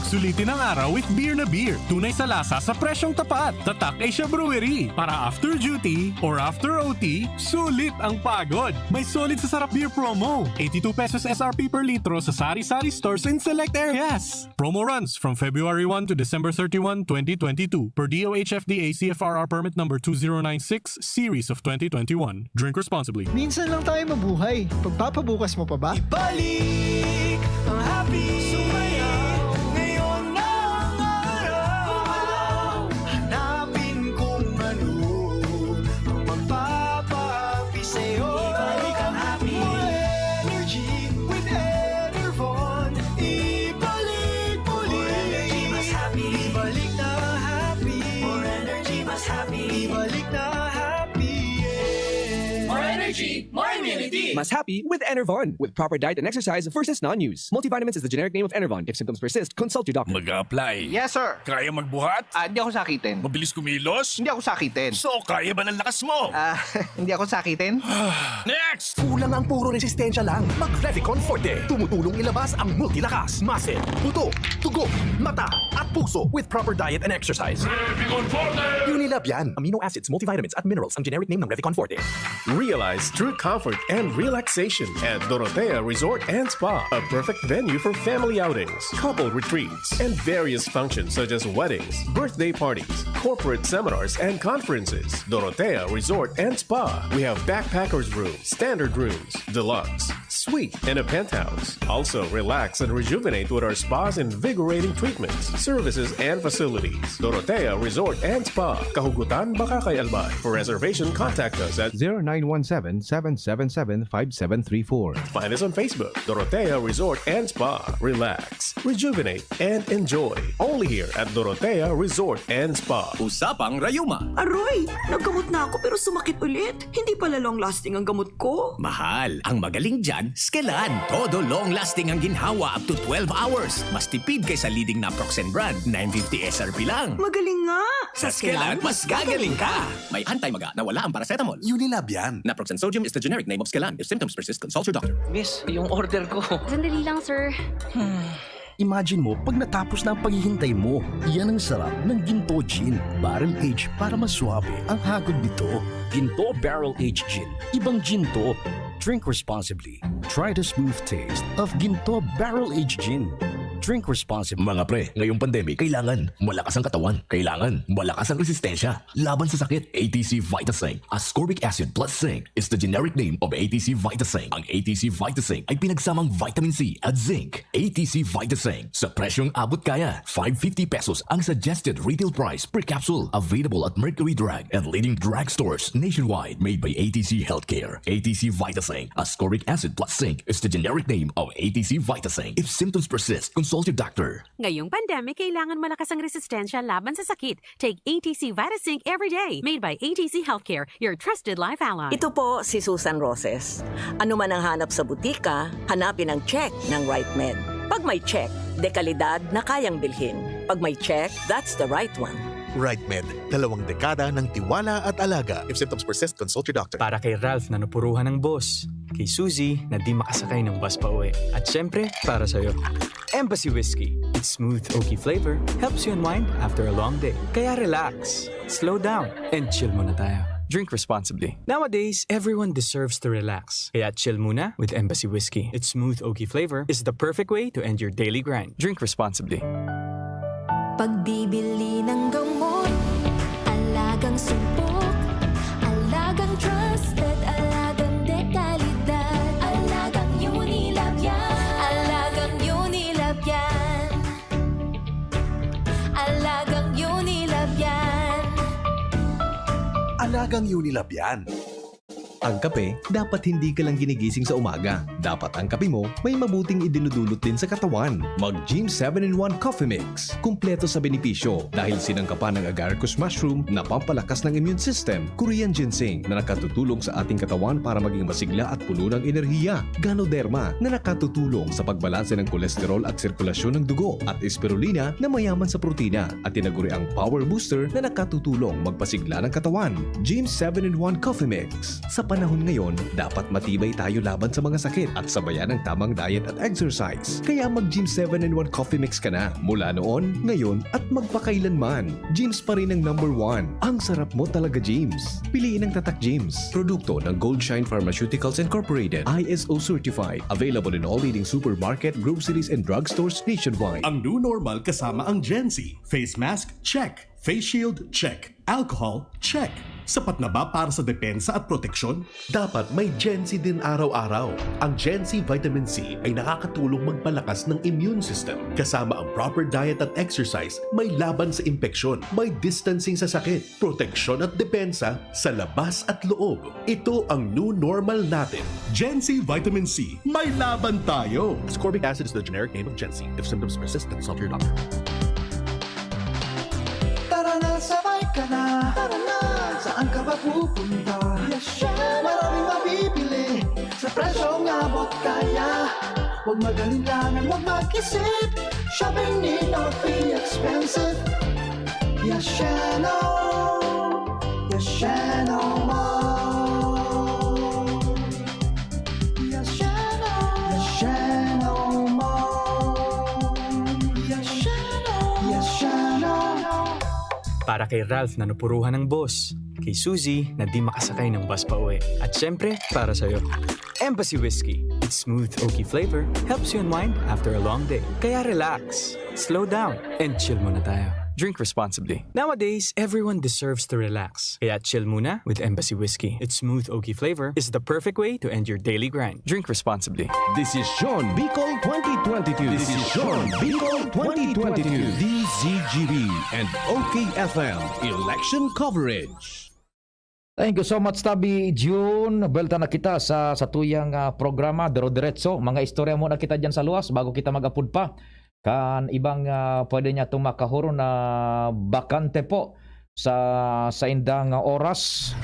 Sulitin ang araw with beer na beer. Tunay sa lasa sa presyong tapat. Tatak Asia Brewery. Para after duty or after O T, sulit ang pagod. May solid sa sarap beer promo. Eighty-two pesos S R P per litro sa sari-sari stores in select areas. Promo runs from February one to December thirty-one, twenty twenty-two. Per D O H F D A C F R R permit number two zero nine six, series of twenty twenty-one. Drink responsibly. Minsan lang tayo mabuhay. Pagpapabukas mo pa ba? Ibalik ang happy. Sumayaw, ngayon na ang araw. Hanapin kung ano ang magpapahappy sa'yo. Ibalik ang happy. More energy with Enervon. Ibalik muli. More energy, mas happy. Ibalik na happy. More energy, mas happy. Ibalik na happy. Yeah. More energy, more immunity. Mas happy with Enervon. With proper diet and exercise, versus non-use. Multivitamins is the generic name of Enervon. If symptoms persist, consult your doctor. Mag-a-apply. Yes, sir. Kaya magbuhat? Ah, hindi ako sakitin. Mabilis kumilos? Hindi ako sakitin. So, kaya ba ng lakas mo? Ah, hindi ako sakitin. Next! Kulang ang puro resistensya lang. Mag Revicon Forte. Tumutulong ilabas ang multilakas, muscle, buto, dugo, mata, at puso with proper diet and exercise. Unilab yan. Amino acids, multivitamins, at minerals ang generic name ng Revicon Forte. Realize true comfort and relaxation at Dorotea Resort and Spa, a perfect venue for family outings, couple retreats, and various functions such as weddings, birthday parties, corporate seminars, and conferences. Dorotea Resort and Spa. We have backpackers room, standard rooms, deluxe, suite, and a penthouse. Also, relax and rejuvenate with our spa's invigorating treatments, services, and facilities. Dorotea Resort and Spa, Kahugutan, Bacacay, Albay. For reservation, contact us at zero nine one seven, seven seven seven, five seven three four. Find us on Facebook, Dorotea Resort and Spa. Relax, rejuvenate, and enjoy. Only here at Dorotea Resort and Spa. Usapang Rayuma. Aroy! Naggamot na ako pero sumakit ulit. Hindi pala long-lasting ang gamot ko. Mahal, ang magaling dyan, Skelan. Todo long-lasting ang ginhawa up to twelve hours. Mas tipid kaysa leading naproxen brand, nine fifty S R P lang. Magaling nga! Sa Skelan, mas gagaling ka! May anti-maga na wala ang paracetamol. Unilab yan. Naproxen sodium is the generic name of Skelan. If symptoms persist, consult your doctor. Miss, yung order ko. Sandali lang, sir. Imagine mo, pag natapos na ang paghihintay mo, iyan ang sarap ng Ginto Gin, Barrel Age para mas suabe ang hagod nito. Ginto Barrel Age Gin, ibang Ginto. Drink responsibly. Try the smooth taste of Ginto Barrel Age Gin. Drink responsibly. Mga pre, ngayong pandemic, kailangan malakas ang katawan. Kailangan malakas ang resistensya laban sa sakit. A T C Vitasync, ascorbic acid plus zinc, is the generic name of A T C Vitasync. Ang A T C Vitasync ay pinagsamang vitamin C at zinc. A T C Vitasync, sa presyong abot kaya, five fifty pesos ang suggested retail price per capsule. Available at Mercury Drug and leading drugstores nationwide. Made by A T C Healthcare. A T C Vitasync, ascorbic acid plus zinc, is the generic name of A T C Vitasync. If symptoms persist, consult your doctor. Ngayong pandemic, kailangan malakas ang resistensya laban sa sakit. Take A T C Vitasync every day. Made by A T C Healthcare, your trusted life ally. Ito po si Susan Roses. Ano man ang hanap sa butika, hanapin ang check ng Right Med. Pag may check, dekalidad na kayang bilhin. Pag may check, that's the right one. Right Med, dalawang dekada ng tiwala at alaga. If symptoms persist, consult your doctor. Para kay Ralph na napuruhan ng boss. Kay Suzy na di makasakay ng bus pa uwi. At syempre, para sa'yo. Embassy Whiskey. Its smooth oaky flavor helps you unwind after a long day. Kaya relax, slow down, and chill muna tayo. Drink responsibly. Nowadays, everyone deserves to relax. Kaya chill muna with Embassy Whiskey. Its smooth oaky flavor is the perfect way to end your daily grind. Drink responsibly. Pagbibili ng gamot, alagang sumpok, alagang trusted, alagang dekalidad, alagang Unilab yan, alagang Unilab yan, alagang Unilab yan. Alagang Unilab yan. Ang kape dapat hindi ka lang ginigising sa umaga. Dapat ang kape mo may mabuting idinudulot din sa katawan. Mag Gym seven in one Coffee Mix. Kumpleto sa benepisyo dahil sinangkapan ng agaricus mushroom na pampalakas ng immune system, Korean ginseng na nakatutulong sa ating katawan para maging masigla at puno ng enerhiya, Ganoderma na nakatutulong sa pagbalanse ng kolesterol at sirkulasyon ng dugo, at spirulina na mayaman sa protina, at tinaguriang power booster na nakatutulong magpasigla ng katawan. Gym seven in one Coffee Mix. Sa panahon ngayon, dapat matibay tayo laban sa mga sakit at sabayan ang tamang diet at exercise. Kaya mag Gym seven in one Coffee Mix ka na mula noon, ngayon, at magpakailanman. Gym's pa rin ang number one. Ang sarap mo talaga, Gym's. Piliin ang Tatak Gym's. Produkto ng Goldshine Pharmaceuticals Incorporated. I S O certified. Available in all leading supermarket, groceries, and drugstores nationwide. Ang new normal kasama ang Gen Z. Face mask, check. Face shield, check. Alcohol, check. Sapat na ba para sa depensa at proteksyon? Dapat may Gen Z din araw-araw. Ang Gen Z Vitamin C ay nakakatulong magpalakas ng immune system. Kasama ang proper diet at exercise, may laban sa impeksyon, may distancing sa sakit, proteksyon at depensa sa labas at loob. Ito ang new normal natin. Gen Z Vitamin C, may laban tayo! Ascorbic acid is the generic name of Gen Z. If symptoms persist, consult your doctor. Tara na, sabay ka na. Tara na. Saan ka ba pupunta? Yes, syempre. Maraming mabibili sa presyong abot kaya. Huwag mag-alinlangan, huwag mag-isip. Shopping need not be expensive. Yes, Sheno. Yes, Sheno Mall. Yes, Sheno. Yes, Sheno Mall. Yes, Sheno. Yes, Sheno. Para kay Ralph na napuruhan ng boss. kay Suzy na di makasakay ng bus pauwi. At syempre, para sa'yo. Embassy Whiskey. Its smooth, oaky flavor helps you unwind after a long day. Kaya relax, slow down, and chill muna tayo. Drink responsibly. Nowadays, everyone deserves to relax. Kaya chill muna with Embassy Whiskey. Its smooth, oaky flavor is the perfect way to end your daily grind. Drink responsibly. This is Sean Bicol twenty twenty-two. This is Sean Bicol twenty twenty-two. D Z G B and O K F M election coverage. Thank you so much, Tabi June. Buwelta na kita sa, sa tuyang, ah, programa, Diro-diretso. Mga istorya muna kita dyan sa luwas bago kita mag-apod pa. Kan ibang, ah, pwede niya itong makahuro na bakante po sa saindang oras.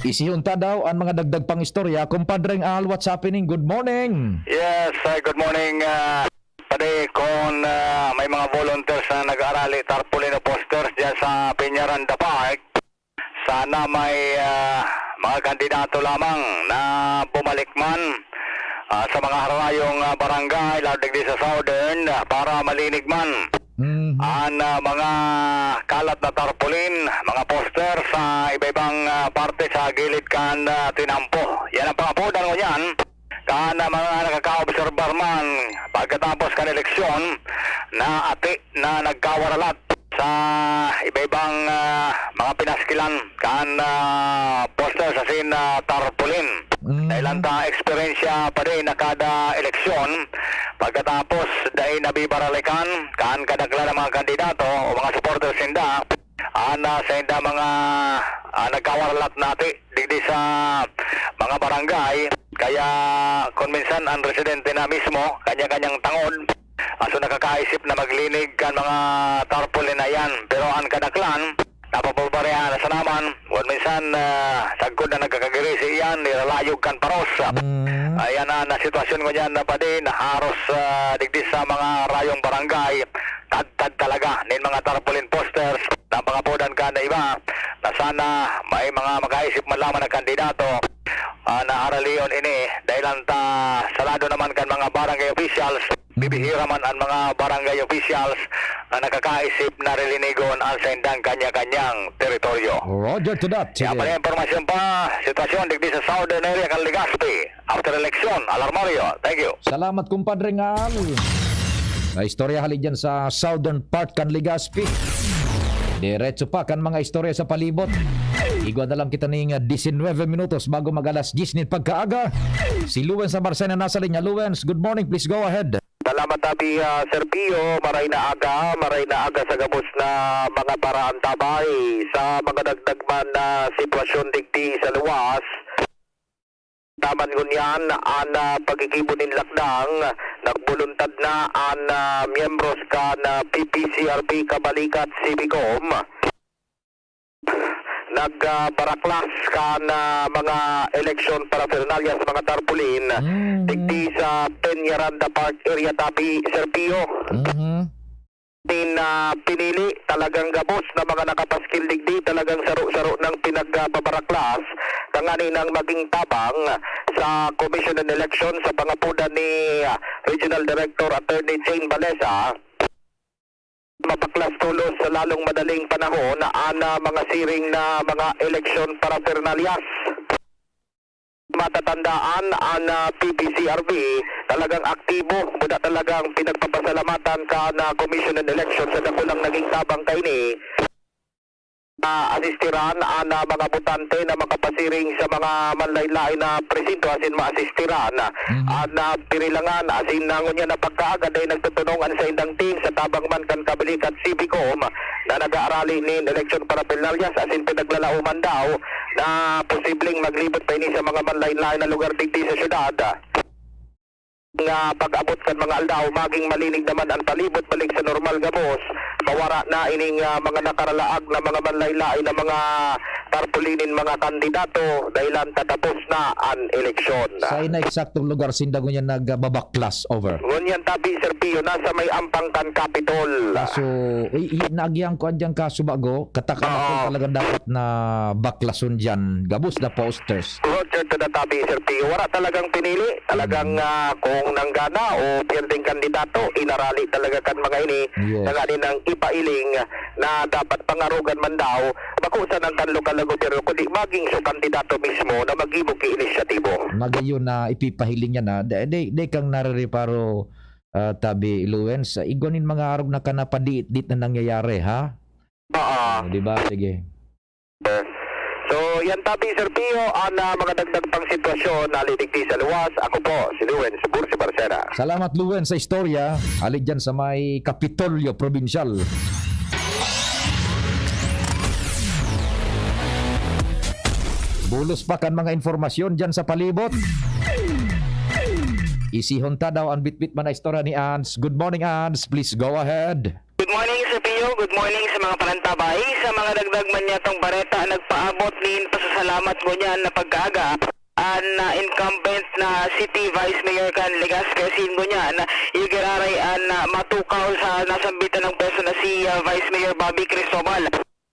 Isihon ta daw an mga dagdag pang istorya. Kumpadreng Al, what's happening? Good morning! Yes, uh, good morning, uh, Padi, kung, ah, may mga volunteers na nag-aarali tarpaulin o posters diyan sa Peñaranda Park, sana may, ah, mga kandidato lamang na bumalik man, ah, sa mga harayong, ah, barangay, lalo digdi sa Southern, ah, para malinig man Mhm. an, ah, mga kalat na tarpaulin, mga poster sa iba-ibang, ah, parte sa gilid kan, ah, tinampo. Yan ang pangapodan ko niyan. Kan, ah, mga nakakaobserbar man pagkatapos kan eleksyon na ati na nagkawaralat sa iba-ibang, ah, mga pinaskilan kan, ah, poster asin, ah, tarpaulin. Mm. Dahil ang ta eksperyensya pa din na kada eleksyon, pagkatapos dai nabibaralikan kan kadaklan ng mga kandidato o mga supporters ninda, an, ah, sainda mga, ah, nagkawaralat na ati digdi sa mga barangay. Kaya kun minsan an residente na mismo, kanya-kanyang tangod, aso nakakaisip na maglinig kan mga tarpaulin na iyan. Pero an kadaklan, napapabarehan na sana man. Kun minsan, ah, sagkod na nagkakagirisi iyan, nilalayog kan paros. Mm. Ayan na, na sitwasyon ngunyan na padi, na haros, ah, digdi sa mga rayong barangay, tadtad talaga nin mga tarpaulin posters na pangapodan kan iba na sana may mga makaisip man lamang na kandidato, ah, na aralion ini, dahil ang ta-, sarado naman kan mga barangay officials, bibihira man an mga barangay officials na nakakaisip na rilinigon an saindang kanya-kanyang teritoryo. Roger to that. Yan Sige. pala yung impormasyon pa, sitwasyon digdi sa Southern Area kan Legazpi. After election, Alarmario. Thank you. Salamat, kumpadre Ngal. May istorya hali dyan sa Southern Park kan Legazpi. Diretso pa kan mga istorya sa palibot. Igwa na lang kita ning, ah, disinwebe minutos bago mag alas dyes nin pagkaaga. Si Lawrence Abarcena nasa linya. Lawrence, good morning. Please go ahead. Salamat, Abi, ah, Sir Pio. Maray na aga, maray na aga sa gabos na mga paraantabay. Sa mga dagdag man na sitwasyon digdi sa luwas, taman ngunyan an, ah, paggigibo nin lakdang, nagboluntad na an, ah, miyembros kan, ah, P P C R P Kabalikat, Civicom. Nag, ah, baraklas kan, ah, mga election paraphernalias, mga tarpaulin, Mhm. digdi sa Peñaranda Park area, Tabi, Sir Pio. Mhm. Nin, ah, pinili talagang gabos na mga nakapaskil digdi, talagang saro-saro ng pinagbabaraklas, tanganing maging tabang sa Commission on Election sa pangapodan ni, ah, Regional Director Attorney Jane Balesa. Mabaklas tolos sa lalong madaling panahon an, ah, mga siring na mga eleksyon paraphernalias. Matatandaan an, ah, P P C R B talagang aktibo, buda talagang pinagpapasalamatan kan, ah, Commission on Election sa dakulang naging tabang kaini. Maasistiran an, ah, mga botante na makapasiring sa mga manlaen-laen na presinto asin maasistiran Mhm. an, ah, pirilangan asin na ngunyan na pagkaagad ay nagtutunong an saindang team sa tabang man kan Kabalikat Civicom na nag-aarali nin eleksyon paraphernalias asin pinaglalaoman daw na posibleng maglibot pa ini sa mga manlaen-laen na lugar digdi sa syudad. Nga pag-abot kan mga aldaw, maging malinig naman an palibot balik sa normal gabos. Mawara na ining, ah, mga nakaralaag na mga manlaen-laen na mga tarpaulin nin mga kandidato dahilan ta tapos na an eleksyon. Sa ina eksaktong lugar sinda ngunyan nagbabaklas over? Ngunyan tabi, Sir Pio, nasa may ampang kan Capitol. Kaso, i-, i-, naagihan ko an diyang kaso bago, katakanakan Oo. talaga dapat na baklason diyan. Gabos na posters. Roger to the tabi, Sir Pio. Wala talagang pinili. Talagang, Mm. ah, kung nanggana o piyerdeng kandidato, inarali talaga kan mga ini Yes. na nga din ang ipailing na dapat pangarogan man daw, bako sana kan lokal na gobyerno, kundi maging sa kandidato mismo na maggibo ki inisyatibo. Magayon na ipipahiling niya na, de, de, de kang narireparo, ah, tabi, Luwens, igwa nin mga arog na kanapadiit-dit na nangyayari, ha? Oo. Oh, di ba? Sige. So, yan tabi, Sir Pio, ang, ah, mga dagdag pang sitwasyon na lidigdi sa luwas. Ako po, si Luwens Bursi Barcena. Salamat, Luwens, sa istorya. Hali dyan sa may Kapitolyo Probinsyal. Bulos pa kan mga informasyon dyan sa palibot. Isihon ta daw ang bitbit man na istorya ni Ans. Good morning, Ans. Please go ahead. Good morning, Sir Pio. Good morning sa mga panantabay. Sa mga dagdag man niyatong bareta, nagpaabot nin pasasalamat ngunyan na pagkaaga an, ah, incumbent na City Vice Mayor kan Legazpi asin ngunyan, igiraray an, ah, matukaw sa nasambitan ng pwesto na si, ah, Vice Mayor Bobby Cristobal.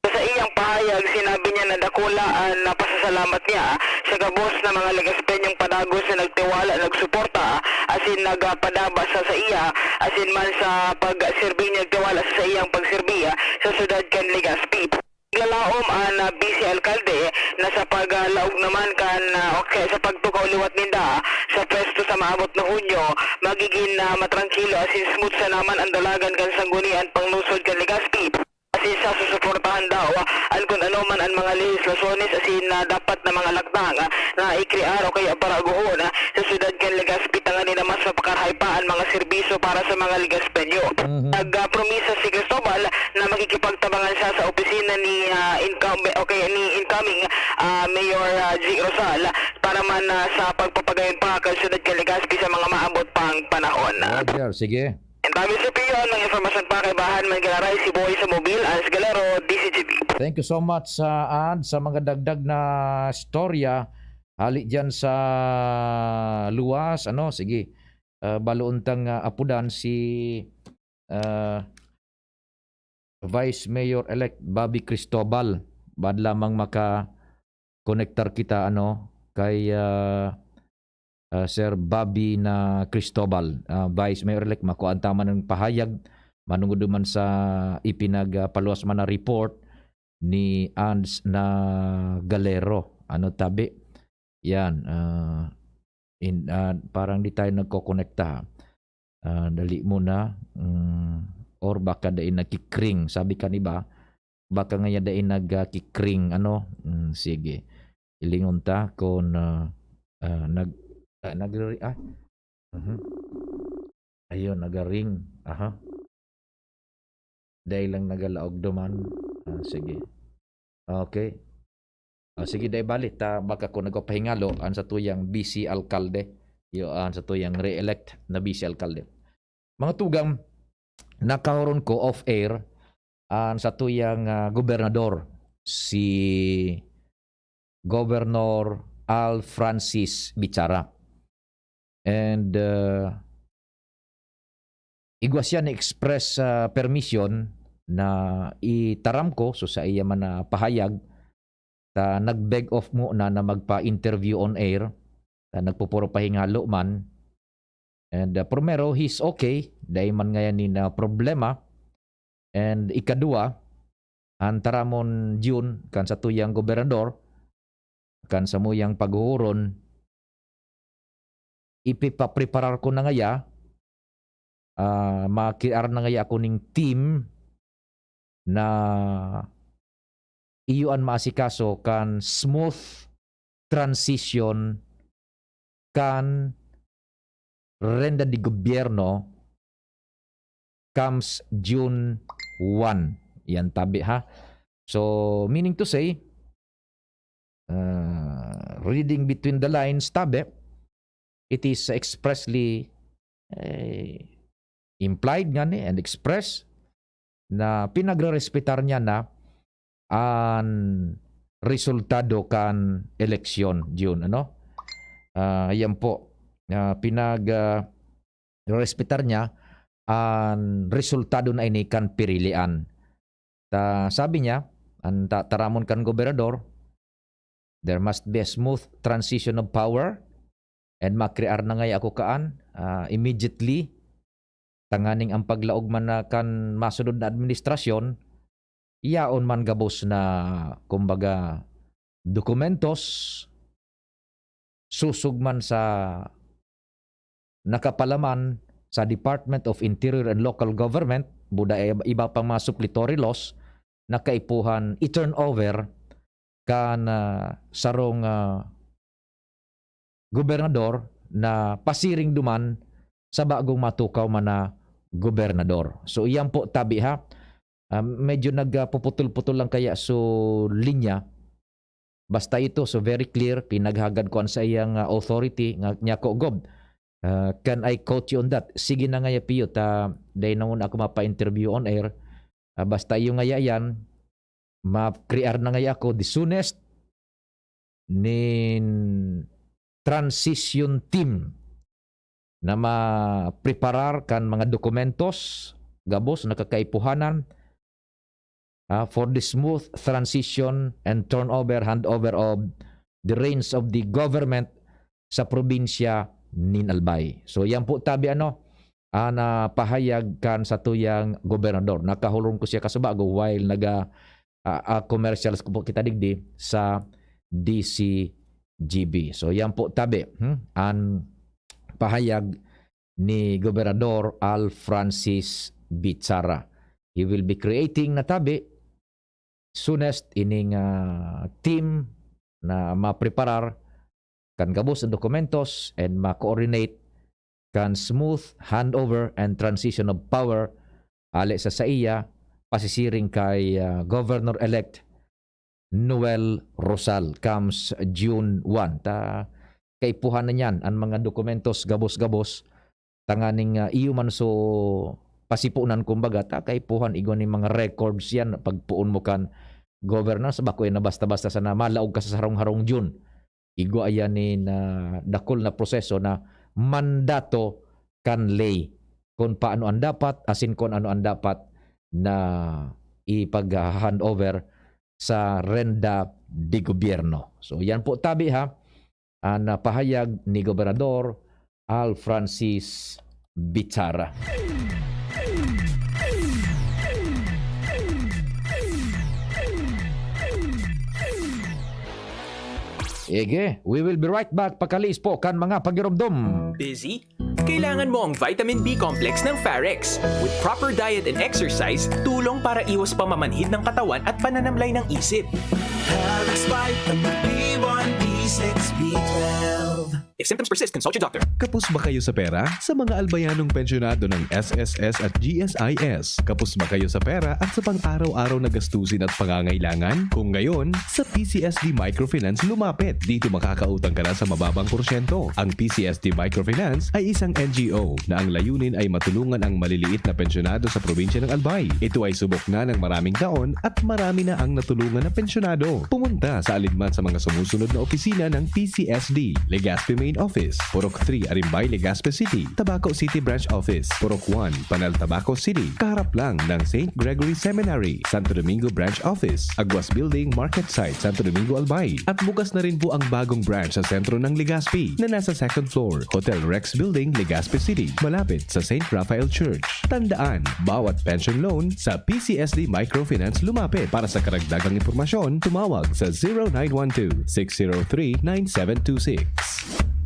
Sa iyang pahayag, sinabi niya na dakula an, ah, pasasalamat niya sa gabos na mga Legazpeñong padagos na nagtiwala, nagsuporta, asin nagpadaba sa saiya, asin man sa pagserbi niya, nagtiwala sa saiyang pagserbi, ah, sa syudad kan Legazpi. Naglalaom an, ah, Vice Alkalde na sa paglaog naman kan, ah, okay, sa pagtukaw liwat ninda sa pwesto sa maabot na Hunyo, magigin, ah, matrangkilo asin smooth sa naman ang dalagan kan Sangguniang Panglungsod kan Legazpi. Asin sa susuportahan daw an kun ano man an mga lehislasyones asin, ah, dapat na mga lakdang, ah, na ikrear o kaya paraguhon, ah, sa syudad kan Legazpi tanganing na mas mapakarahay pa an mga serbisyo para sa mga Legazpeño. Mhm. Nag, ah, promisa si Cristobal na makikipagtabangan siya sa opisina ni, ah, incumbe-, o kaya ni incoming, ah, Mayor, ah, G Rosal para man, ah, sa pagpapagayon pa kan syudad kan Legazpi sa mga maabot pang panahon. Roger, sige. And tabi sa piyon, mga informasyon pa kaibahan, may galaray si Boy sa Mobil, Ans Galero, D C G B. Thank you so much, ah, Ans, sa mga dagdag na storya. Hali dyan sa luwas, ano, sige. Ah, baloon tang, ah, apudan si, ah, Vice Mayor-elect Bobby Cristobal. Bad lamang maka-connectar kita, ano, kay, ah, ah, Sir Bobby na Cristobal, ah, Vice Mayor-elect, makuha ta man ang pahayag manungod man sa ipinag, ah, paluwas man na report ni Ans na Galero. Ano tabi? Yan, ah, in, ah, parang di tayo nagkokonekta, ha? Ah, dali muna, hmm, or baka dai nagki-ring. Sabi kan iba, baka ngaya dai nagki-ring, ano? Hmm, sige. Hilingon ta kun, ah, ah, nag-, ah, nagri-, ah, mhm. Ayun, nagaring. Aha. Dai lang nagalaog duman. Ah, sige. Okay. Ah, sige, dai bali. Ta, baka kun nagpapahingalo, an satuyang vice alkalde. Yo, an satuyang re-elect na vice alkalde. Mga tugang, nakahuron ko off-air, an satuyang, ah, gobernador, si Governor Al Francis Bichara. And, ah, igwa siya ni-express, ah, permission na itaram ko, so sa iya man na pahayag, ta nag-beg off muna na magpa-interview on air, ta nagpupuro pahingalo man. And, ah, primero, he's okay, dai man ngayan nin, ah, problema. And ikadwa, an taramon June, kan satuyang gobernador, kan samuyang paghuhuron, ipipapreparar ko na ngaya, ah, makiar na ngaya ako ning team na iyo an maasikaso kan smooth transition kan renda de gobyerno comes June one. Yan tabi, ha? So, meaning to say, ah, reading between the lines, tabi, it is expressly, eh, implied nga ni and expressed na pinagrerespetar niya na an resultado kan eleksyon, Jun, ano? Ah, yan po. Ah, pinag, ah, respetar niya an resultado na ini kan pirilian. Ta, sabi niya, an ta-, taramon kan gobernador, "There must be a smooth transition of power and makrear na ngaya ako kaan, ah, immediately, tanganing ang paglaog man na kan masunod na administrasyon, yaon man gabos na, kumbaga, dokumentos, susog man sa nakapalaman sa Department of Interior and Local Government, buda iba pang mga suppletory laws na kaipuhan i-turnover kan, ah, sarong, ah, gobernador na pasiring duman sa bagong matukaw man na gobernador." So, iyan po tabi, ha. Ah, medyo nagpuputol-putol lang kaya so linya. Basta ito, so very clear, pinaghagad ko an saiyang, ah, authority nga, "Nyako, Gob, ah, can I quote you on that?" "Sige na ngaya, Pio, ta dai na nguna ako mapa-interview on air. Ah, basta iyo ngaya yan, ma-crear na ngaya ako the soonest nin transition team na mapreparar kan mga dokumentos gabos na kakaipuhanan, ah, for the smooth transition and turnover, handover of the reins of the government sa probinsya nin Albay." So, yan po tabi, ano, an, ah, pahayag kan satuyang gobernador. Nakahulong ko siya kasubago while naga, ah, ah, commercials ko po kita digdi sa D C G B. So, yan po tabi, hmm, an pahayag ni Gobernador Al Francis Bichara. He will be creating na tabi soonest ining, ah, team na mapreparar kan gabos na dokumentos and ma-coordinate kan smooth handover and transition of power ali sa saiya pasisiring kay, ah, Governor-elect Noel Rosal comes June one. Ta, kaipuhan na niyan an mga dokumentos gabos-gabos tanganing, ah, iyo man so pasipunan, kumbaga, ta kaipuhan igwa nin mga records yan pagpoon mo kan governance. Bako yan na basta-basta sana malaog ka sa sarong-harong June. Igwa yan nin, ah, dakul na proseso na mandato kan ley kun paano an dapat, asin kun ano an dapat na ipag-handover sa renda de gobierno. So, yan po tabi, ha, an, ah, pahayag ni Gobernador Al Francis Bichara. Ege, we will be right back. Pakaliis po kan mga pagiromdom. Busy? Kailangan mo ang vitamin B complex ng Pharex. With proper diet and exercise, tulong para iwas pamamanhid ng katawan at pananamlay ng isip. Pharex Vitamin B one, B six, B twelve. If symptoms persist, consult your doctor. Kapos ba kayo sa pera? Sa mga Albayanong pensyonado ng S S S at G S I S, kapos ba kayo sa pera at sa pang-araw-araw na gastusin at pangangailangan? Kung gayon, sa P C S D Microfinance lumapit. Dito makakautang ka na sa mababang porsyento. Ang P C S D Microfinance ay isang N G O na ang layunin ay matulungan ang maliliit na pensyonado sa probinsya ng Albay. Ito ay subok na ng maraming taon at marami na ang natulungan na pensyonado. Pumunta sa alinman sa mga sumusunod na opisina ng P C S D: Legazpi Main Office, Purok three, Arimbay, Legazpi City; Tabaco City Branch Office, Purok one, Panal, Tabaco City, kaharap lang ng Saint Gregory Seminary; Santo Domingo Branch Office, Aguas Building, Market Site, Santo Domingo, Albay. At bukas na rin po ang bagong branch sa sentro ng Legazpi, na nasa second floor, Hotel Rex Building, Legazpi City, malapit sa Saint Raphael Church. Tandaan, bawat pension loan, sa P C S D Microfinance lumapit. Para sa karagdagang impormasyon, tumawag sa zero nine one two, six zero three, nine seven two six.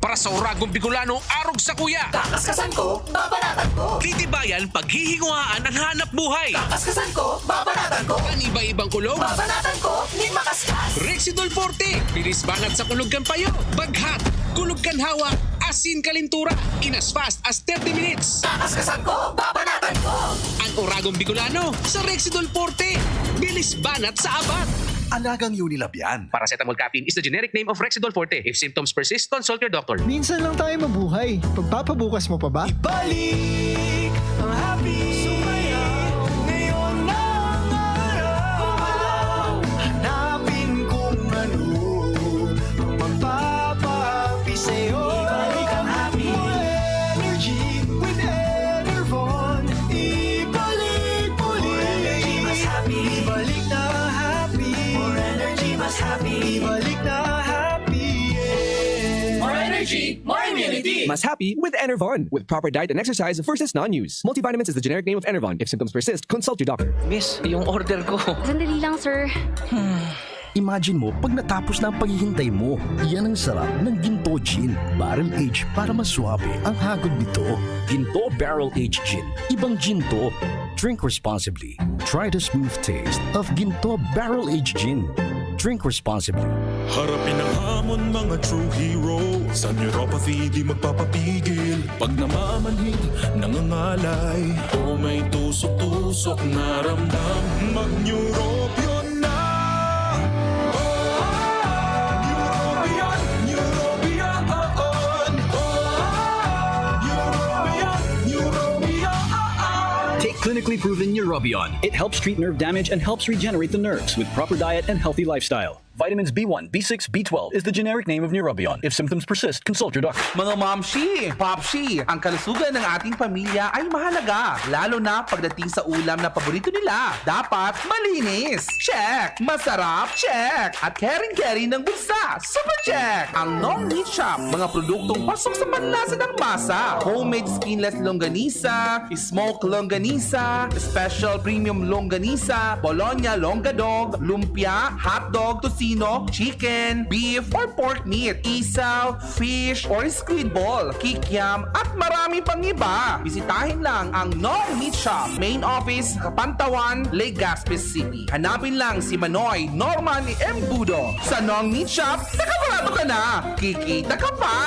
Para sa Oragon Bicolano, arog sa kuya! Kakaskasan ko, babanatan ko! Titibayan, paghihinguhaan an hanap buhay! Kakaskasan ko, babanatan ko! An iba-ibang kulog, babanatan ko nin makaskas! Rexidol Forte, bilis banat sa kulog kan payo, baghat, kulog kan hawak, asin kalintura, in as fast as thirty minutes. Kakaskasan ko, babanatan ko! An Oragon Bicolano sa Rexidol Forte. Bilis banat sa abat. Alagang Unilab yan. Paracetamol caffeine is the generic name of Rexidol Forte. If symptoms persist, consult your doctor. Minsan lang tayo mabuhay. Pagpapabukas mo pa ba? Ibalik ang happy. Sumayaw. Ngayon na ang araw. Hanapin kung Ibalik na happy, yeah. More energy, more immunity. Mas happy with Enervon. With proper diet and exercise versus non-use. Multivitamins is the generic name of Enervon. If symptoms persist, consult your doctor. Miss, yung order ko. Sandali lang, sir. Imagine mo, pag natapos na ang paghihintay mo, iyan ang sarap ng Ginto Gin Barrel Age para mas suabe ang hagod nito. Ginto Barrel Age Gin. Ibang Ginto. Drink responsibly. Try the smooth taste of Ginto Barrel Age Gin. Drink responsibly. Harapin ang hamon, mga true hero. Sa neuropathy, di magpapapigil. Pag namamanhid, nangangalay, o may tusok-tusok na ramdam, mag-Neurobion na! Neurobion, Neurobion, oo. Neurobion, Neurobion, oo. Take clinically proven Neurobion. It helps treat nerve damage and helps regenerate the nerves with proper diet and healthy lifestyle. Vitamins B one, B six, B twelve is the generic name of Neurobion. If symptoms persist, consult your doctor. Mga momshi, popshi, ang kalusugan ng ating pamilya ay mahalaga, lalo na pagdating sa ulam na paborito nila. Dapat malinis. Check! Masarap. Check! At caring-caring ng bulsa. Super check! Ang Nong Meat Shop, mga produktong pasok sa panlasa ng masa. Homemade skinless longganisa, smoke longganisa, special premium longganisa, Bologna longgadog, lumpia, hotdog, tocino, chicken, beef, or pork meat, isaw, fish, or squid ball, kikiam, at marami pang iba. Bisitahin lang ang Nong Meat Shop, main office, Kapantawan, Legazpi City. Hanapin lang si Manoy Norman Embudo. Sa Nong Meat Shop, nakabarato ka na! Kikita ka pa!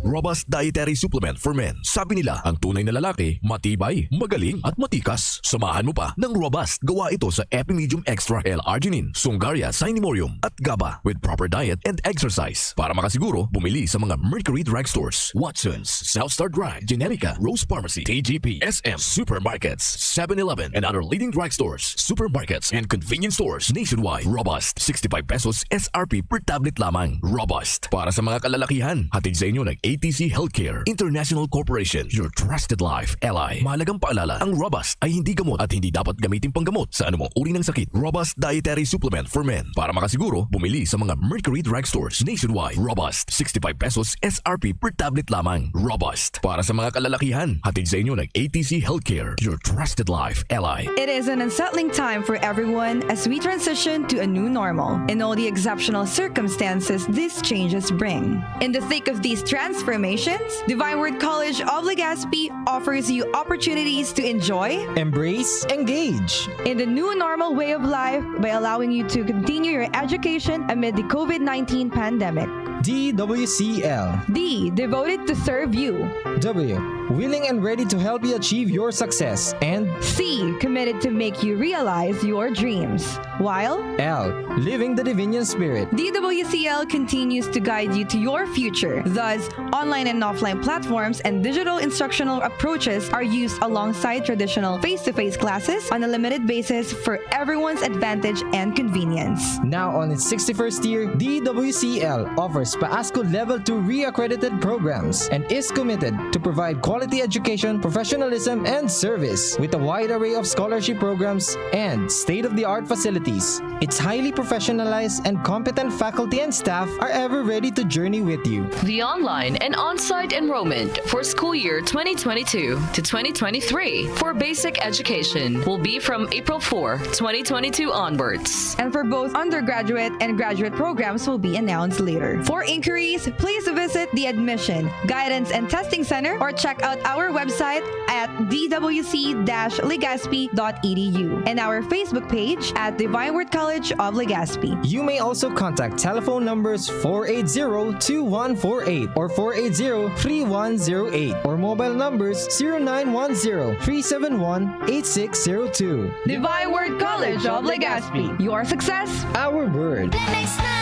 Robust Dietary Supplement for Men. Sabi nila, ang tunay na lalaki, matibay, magaling, at matikas. Samahan mo pa ng Robust. Gawa ito sa Epimedium Extra L-Arginine, Sungaria Sinemurium, at GABA with proper diet and exercise. Para makasiguro, bumili sa mga Mercury Drug Stores, Watson's, South Star Drug, Generica, Rose Pharmacy, T G P, S M, supermarkets, seven eleven, and other leading drug stores, supermarkets, and convenience stores nationwide. Robust, sixty-five pesos S R P per tablet lamang. Robust. Para sa mga kalalakihan, hatid sa inyo ng A T C Healthcare International Corporation, your trusted life ally. Mahalagang paalala, ang Robust ay hindi gamot at hindi dapat gamitin panggamot sa anumang uri ng sakit. Robust Dietary Supplement for Men. Para makasiguro, bumili sa mga Mercury Drug Stores nationwide. Robust, sixty-five pesos S R P per tablet lamang. Robust. Para sa mga kalalakihan, hatid sa inyo ng A T C Healthcare, your trusted life ally. It is an unsettling time for everyone as we transition to a new normal and all the exceptional circumstances these changes bring. In the thick of these transformations, Divine Word College of Legazpi offers you opportunities to enjoy, embrace, engage in the new normal way of life by allowing you to continue your education amid the COVID nineteen pandemic. D W C L. D, devoted to serve you. W, willing and ready to help you achieve your success. And C, committed to make you realize your dreams. While L, living the Divinian Spirit. D W C L continues to guide you to your future. Thus, online and offline platforms and digital instructional approaches are used alongside traditional face-to-face classes on a limited basis for everyone's advantage and convenience. Now on its sixty-first year, D W C L offers PAASCO Level two re-accredited programs and is committed to provide quality education, professionalism, and service with a wide array of scholarship programs and state-of-the-art facilities. Its highly professionalized and competent faculty and staff are ever ready to journey with you. The online and on-site enrollment for school year twenty twenty-two to twenty twenty-three for basic education will be from April four, twenty twenty-two onwards. And for both undergraduate and graduate programs will be announced later. For inquiries, please visit the Admission, Guidance and Testing Center or check out our website at d w c dash legazpi dot e d u and our Facebook page at Divine Word College of Legazpi. You may also contact telephone numbers four eight zero two one four eight or four eight zero three one zero eight or mobile numbers zero nine one zero three seven one eight six zero two. Divine Word College of Legazpi. Your success, our word. Lemex na!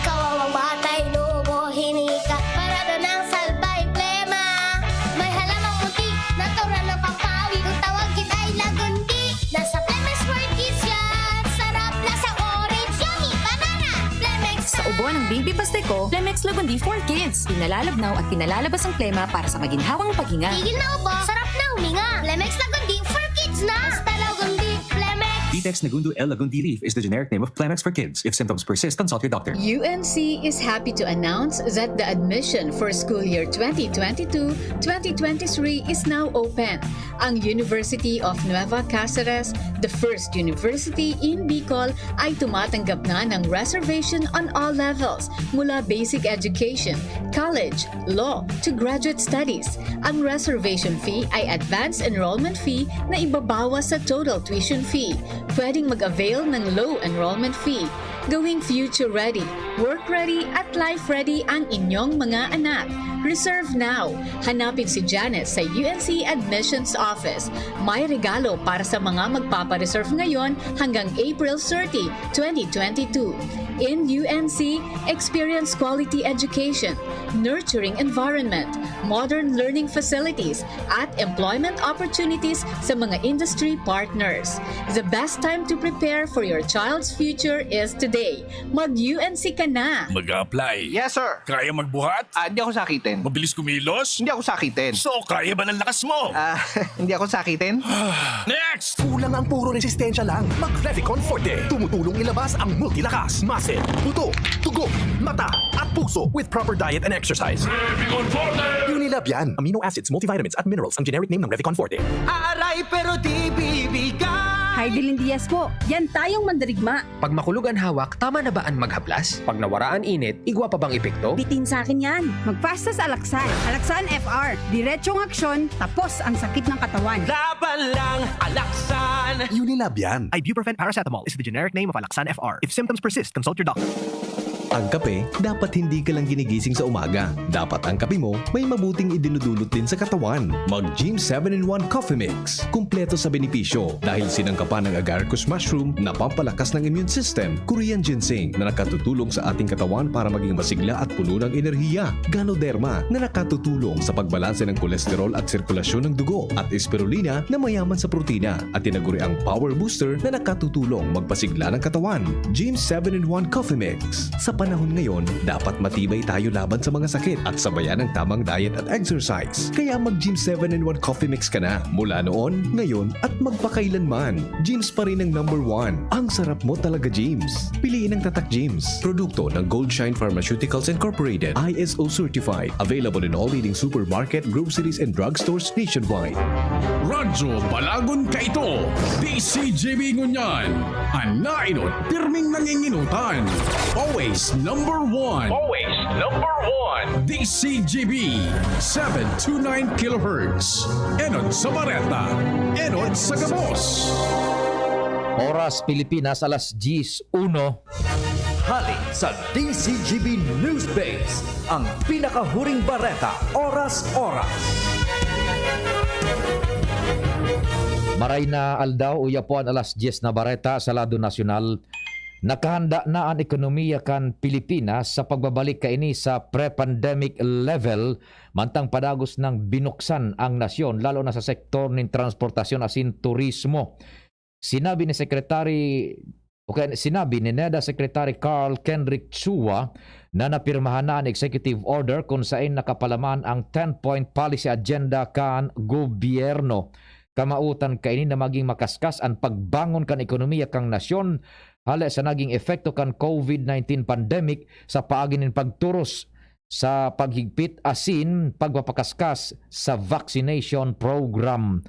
Kawawang batay, lubo, hinika, parada ng salbay, plema. May halamang puti, natural na pampawi. Kung tawagin ay lagundi, nasa Lemex Sport Kids yan. Sarap, lasang orange, yummy, banana. Lemex Sa ubo ng baby bastay ko, Lemex Lagundi for Kids. Pinalalabnaw at pinalalabas ang plema para sa maginhawang paghinga. Tigil na ubo, sarap na huminga. Lemex Lagundi for Kids na. Basta Lagundi, Lemex. Text Negundo L. Lagundi leaf is the generic name of Planex for kids. If symptoms persist, consult your doctor. U N C is happy to announce that the admission for school year twenty twenty-two twenty twenty-three is now open. Ang University of Nueva Cáceres, the first university in Bicol, ay tumatanggap na ng reservation on all levels, mula basic education, college, law, to graduate studies. Ang reservation fee ay advance enrollment fee na ibabawas sa total tuition fee. Pwedeng mag-avail ng low enrollment fee. Gawing future ready, work ready at life ready ang inyong mga anak. Reserve now. Hanapin si Janice sa U N C Admissions Office. May regalo para sa mga magpapareserve ngayon hanggang April thirty, twenty twenty-two. In U N C, experience quality education, nurturing environment, modern learning facilities, at employment opportunities sa mga industry partners. The best time to prepare for your child's future is today. Mag-U N C ka na! Mag-a-apply. Yes, sir. Kaya magbuhat? Ah, hindi ako sakitin. Mabilis kumilos? Hindi ako sakitin. So, kaya ba ng lakas mo? Ah, hindi ako sakitin. Next! Kulang ang puro resistensya lang. Mag Revicon Forte. Tumutulong ilabas ang multilakas, muscle, buto, dugo, mata, at puso with proper diet and exercise. Revicon Forte! Unilab yan. Amino acids, multivitamins, at minerals ang generic name ng Revicon Forte. Aaray pero di bibigay. Hi, Dylan Diaz po. Yan tayong mandarigma. Pag makulog an hawak, tama na ba an maghaplas? Pag nawara an init, igwa pa bang epekto? Bitin sa akin yan. Magpasta sa Alaksan. Alaksan F R. Diretsong aksyon, tapos ang sakit ng katawan. Laban lang, Alaksan. Unilab yan. Ibuprofen paracetamol is the generic name of Alaxan F R. If symptoms persist, consult your doctor. Ang kape, dapat hindi ka lang ginigising sa umaga. Dapat ang kape mo may mabuting idinudulot din sa katawan. Mag Gym seven in one Coffee Mix. Kumpleto sa benepisyo dahil sinangkapan ng agaricus mushroom na pampalakas ng immune system, Korean ginseng na nakatutulong sa ating katawan para maging masigla at puno ng enerhiya, Ganoderma na nakatutulong sa pagbalanse ng kolesterol at sirkulasyon ng dugo, at spirulina na mayaman sa protina at tinaguriang power booster na nakatutulong magpasigla ng katawan. Gym seven in one Coffee Mix. Sa panahon ngayon, dapat matibay tayo laban sa mga sakit at sabayan ng tamang diet at exercise. Kaya mag Gym seven in one Coffee Mix ka na mula noon, ngayon, at magpakailanman. Gyms pa rin ang number one. Ang sarap mo talaga, Gyms. Piliin ang Tatak Gyms. Produkto ng Gold Shine Pharmaceuticals Incorporated. I S O certified. Available in all leading supermarket, groceries, and drugstores nationwide. Radyo Balagon Kaito, D C G B ngunyan. An nainot, pirming nanginginutan. Always number one. Always number one. D C G B, seven two nine kilohertz. Enot sa bareta, enot sa gabos. Oras Pilipinas, alas diyes uno. Hali sa D C G B Newsbase, ang pinakahuring bareta, oras-oras. Maray na aldaw, uya po an alas diyes na bareta sa lado nasyonal. Nakahanda na an ekonomiya kan Pilipinas sa pagbabalik kaini sa pre-pandemic level, mantang padagos nang binuksan ang nasyon, lalo na sa sektor nin transportasyon asin turismo. Sinabi ni Secretary, o kaya sinabi ni NEDA Secretary Carl Kendrick Chua na napirmahan na an executive order kun saen nakapalaman ang ten-point policy agenda kan gobyerno. Kamawotan kaini na maging makaskas an pagbangon kan ekonomiya kan nasyon hale sa naging epekto kan COVID nineteen pandemic sa paagi nin pagturos sa paghigpit asin pagpapakaskas sa vaccination program.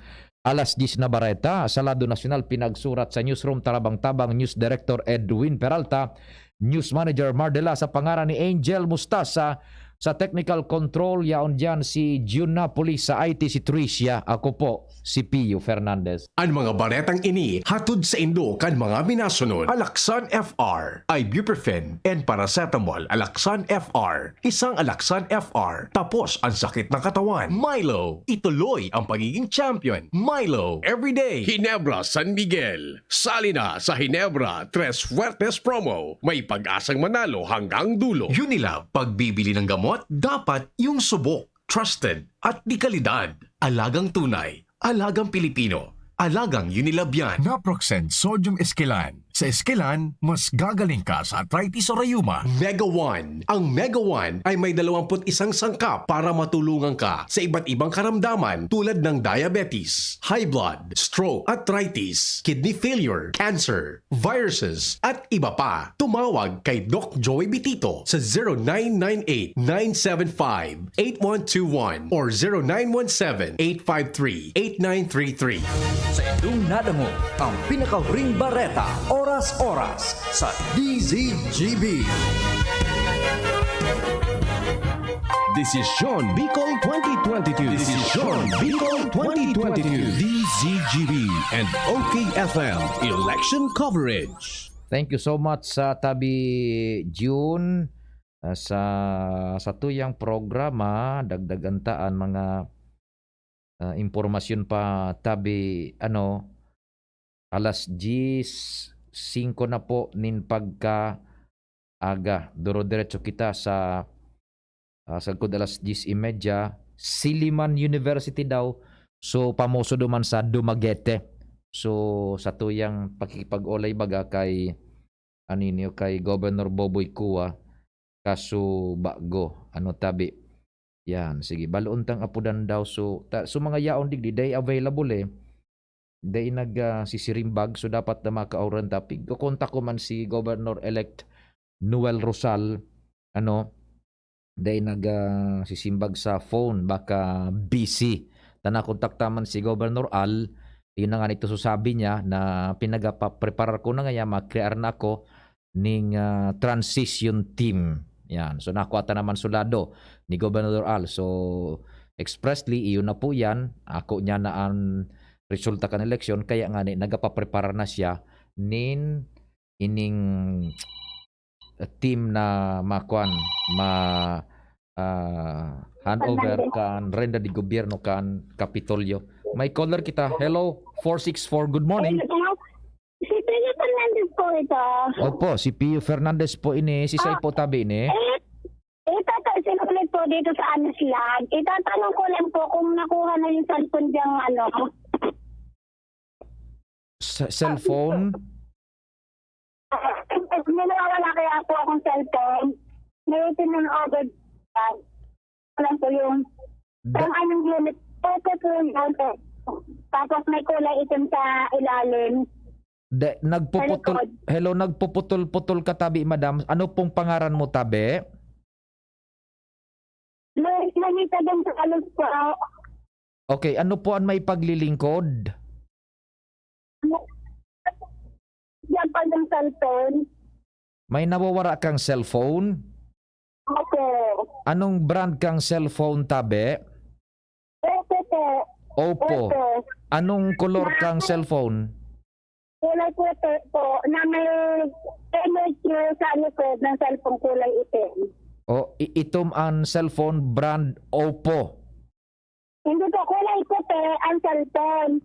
Alas diyes na bareta sa lado nasyonal, pinagsurat sa newsroom, Tarabang-tabang News Director Edwin Peralta, News Manager Mardela sa pangaran ni Angel Mustasa, sa technical control yaon diyan si Jun Napoli, sa I T si Tricia, ako po si Pio Fernandez. An mga baretang ini hatod saindo kan mga minasunod: Alaxan F R, ibuprofen and paracetamol. Alaxan F R, isang Alaxan F R, tapos ang sakit ng katawan. Milo, ituloy ang pagiging champion. Milo, everyday. Ginebra San Miguel, sali na sa Ginebra Tres Fuertes Promo. May pag-asang manalo hanggang dulo. Unilab, pagbibili ng gamot, dapat yung subok, trusted, at de kalidad. Alagang tunay, alagang Pilipino, alagang Unilab yan. Naproxen Sodium Esquilan, Sa eskwelahan, mas gagaling ka sa arthritis o rayuma. Mega One. Ang Mega One ay may dalawampu't isang sangkap para matulungan ka sa iba't ibang karamdaman tulad ng diabetes, high blood, stroke, arthritis, kidney failure, cancer, viruses, at iba pa. Tumawag kay Doc Joey Bitito sa zero nine nine eight, nine seven five, eight one two one or zero nine one seven, eight five three, eight nine three three. Sa indong nadangog ang pinakahuring bareta, oras-oras sa D Z G B. Desisyon Bicol twenty twenty-two. Desisyon Bicol twenty twenty-two. D Z G B and O K F M Election Coverage. Thank you so much sa Tabi June. Ah, sa satuyang programa, dagdagan ta an mga, ah, impormasyon pa tabi, ano, alas diyes singko na po nin pagkaaga. Duro-diretso kita sa, ah, sagkod alas diyes y media, Silliman University daw. So, pamoso duman sa Dumaguete. So, satuyang pakikipag-olay baga kay, ano niyo, kay Governor Boboy Cua, kaso bago, ano, tabi. Yan, sige, baloon tang apodan daw. So, ta-, so mga yaon digdi, day available eh. Day nag, ah, sisirimbag, so dapat na makauran ta. Pigkokontak ko man si Governor-elect Noel Rosal, ano, day nag, ah, sisimbag sa phone, baka busy. Ta nakontak ta man si Governor Al, yun na nga nito so sabi niya na pinagapapreparar ko na nga yan, mag-crear na ako ning, ah, transition team. Yan. So, nakuha ta naman sulado ni Gobernador Al. So, expressly, iyon na po yan. Ako niya na ang resulta kan eleksyon. Kaya nga ni, nagapapreparar na siya nin ining, ah, team na makuan, ma, ah, handover Fernandez. Kan renda de gobyerno kan Kapitolyo. May caller kita. Hello, four six four. Good morning. Hello. Si Pio Fernandez po ito. Opo, si Pio Fernandez po ini. Si Sai Ah, po tabi ini. Eh, ito po, sinulit po dito sa Anislan. Itatanong ko lang po kung nakuha na yung cellphone diyang ano. Sa cellphone? Ah, may nawawala kaya po akong cellphone. May tinanong over. Alam ko yung Da- kung anong unit. Opo po yun. Tapos may kulay itim sa ilalim. De, nagpuputol, Sa likod. Hello, nagpuputol-putol ka tabi, madam. Ano pong pangaran mo, tabi? May, may isa din sa alos po. Okay, ano po ang maipaglilingkod? Yan pag yung cellphone. May nawawara kang cellphone? Opo. Anong brand kang cellphone, tabi? Oppo po. Oppo. Oppo. Anong kolor Na- kang cellphone? Kulay puti po, na may M H U sa likod ng cellphone, kulay itim. O, i-, itom ang cellphone brand Oppo. Hindi po, kulay puti ang cellphone.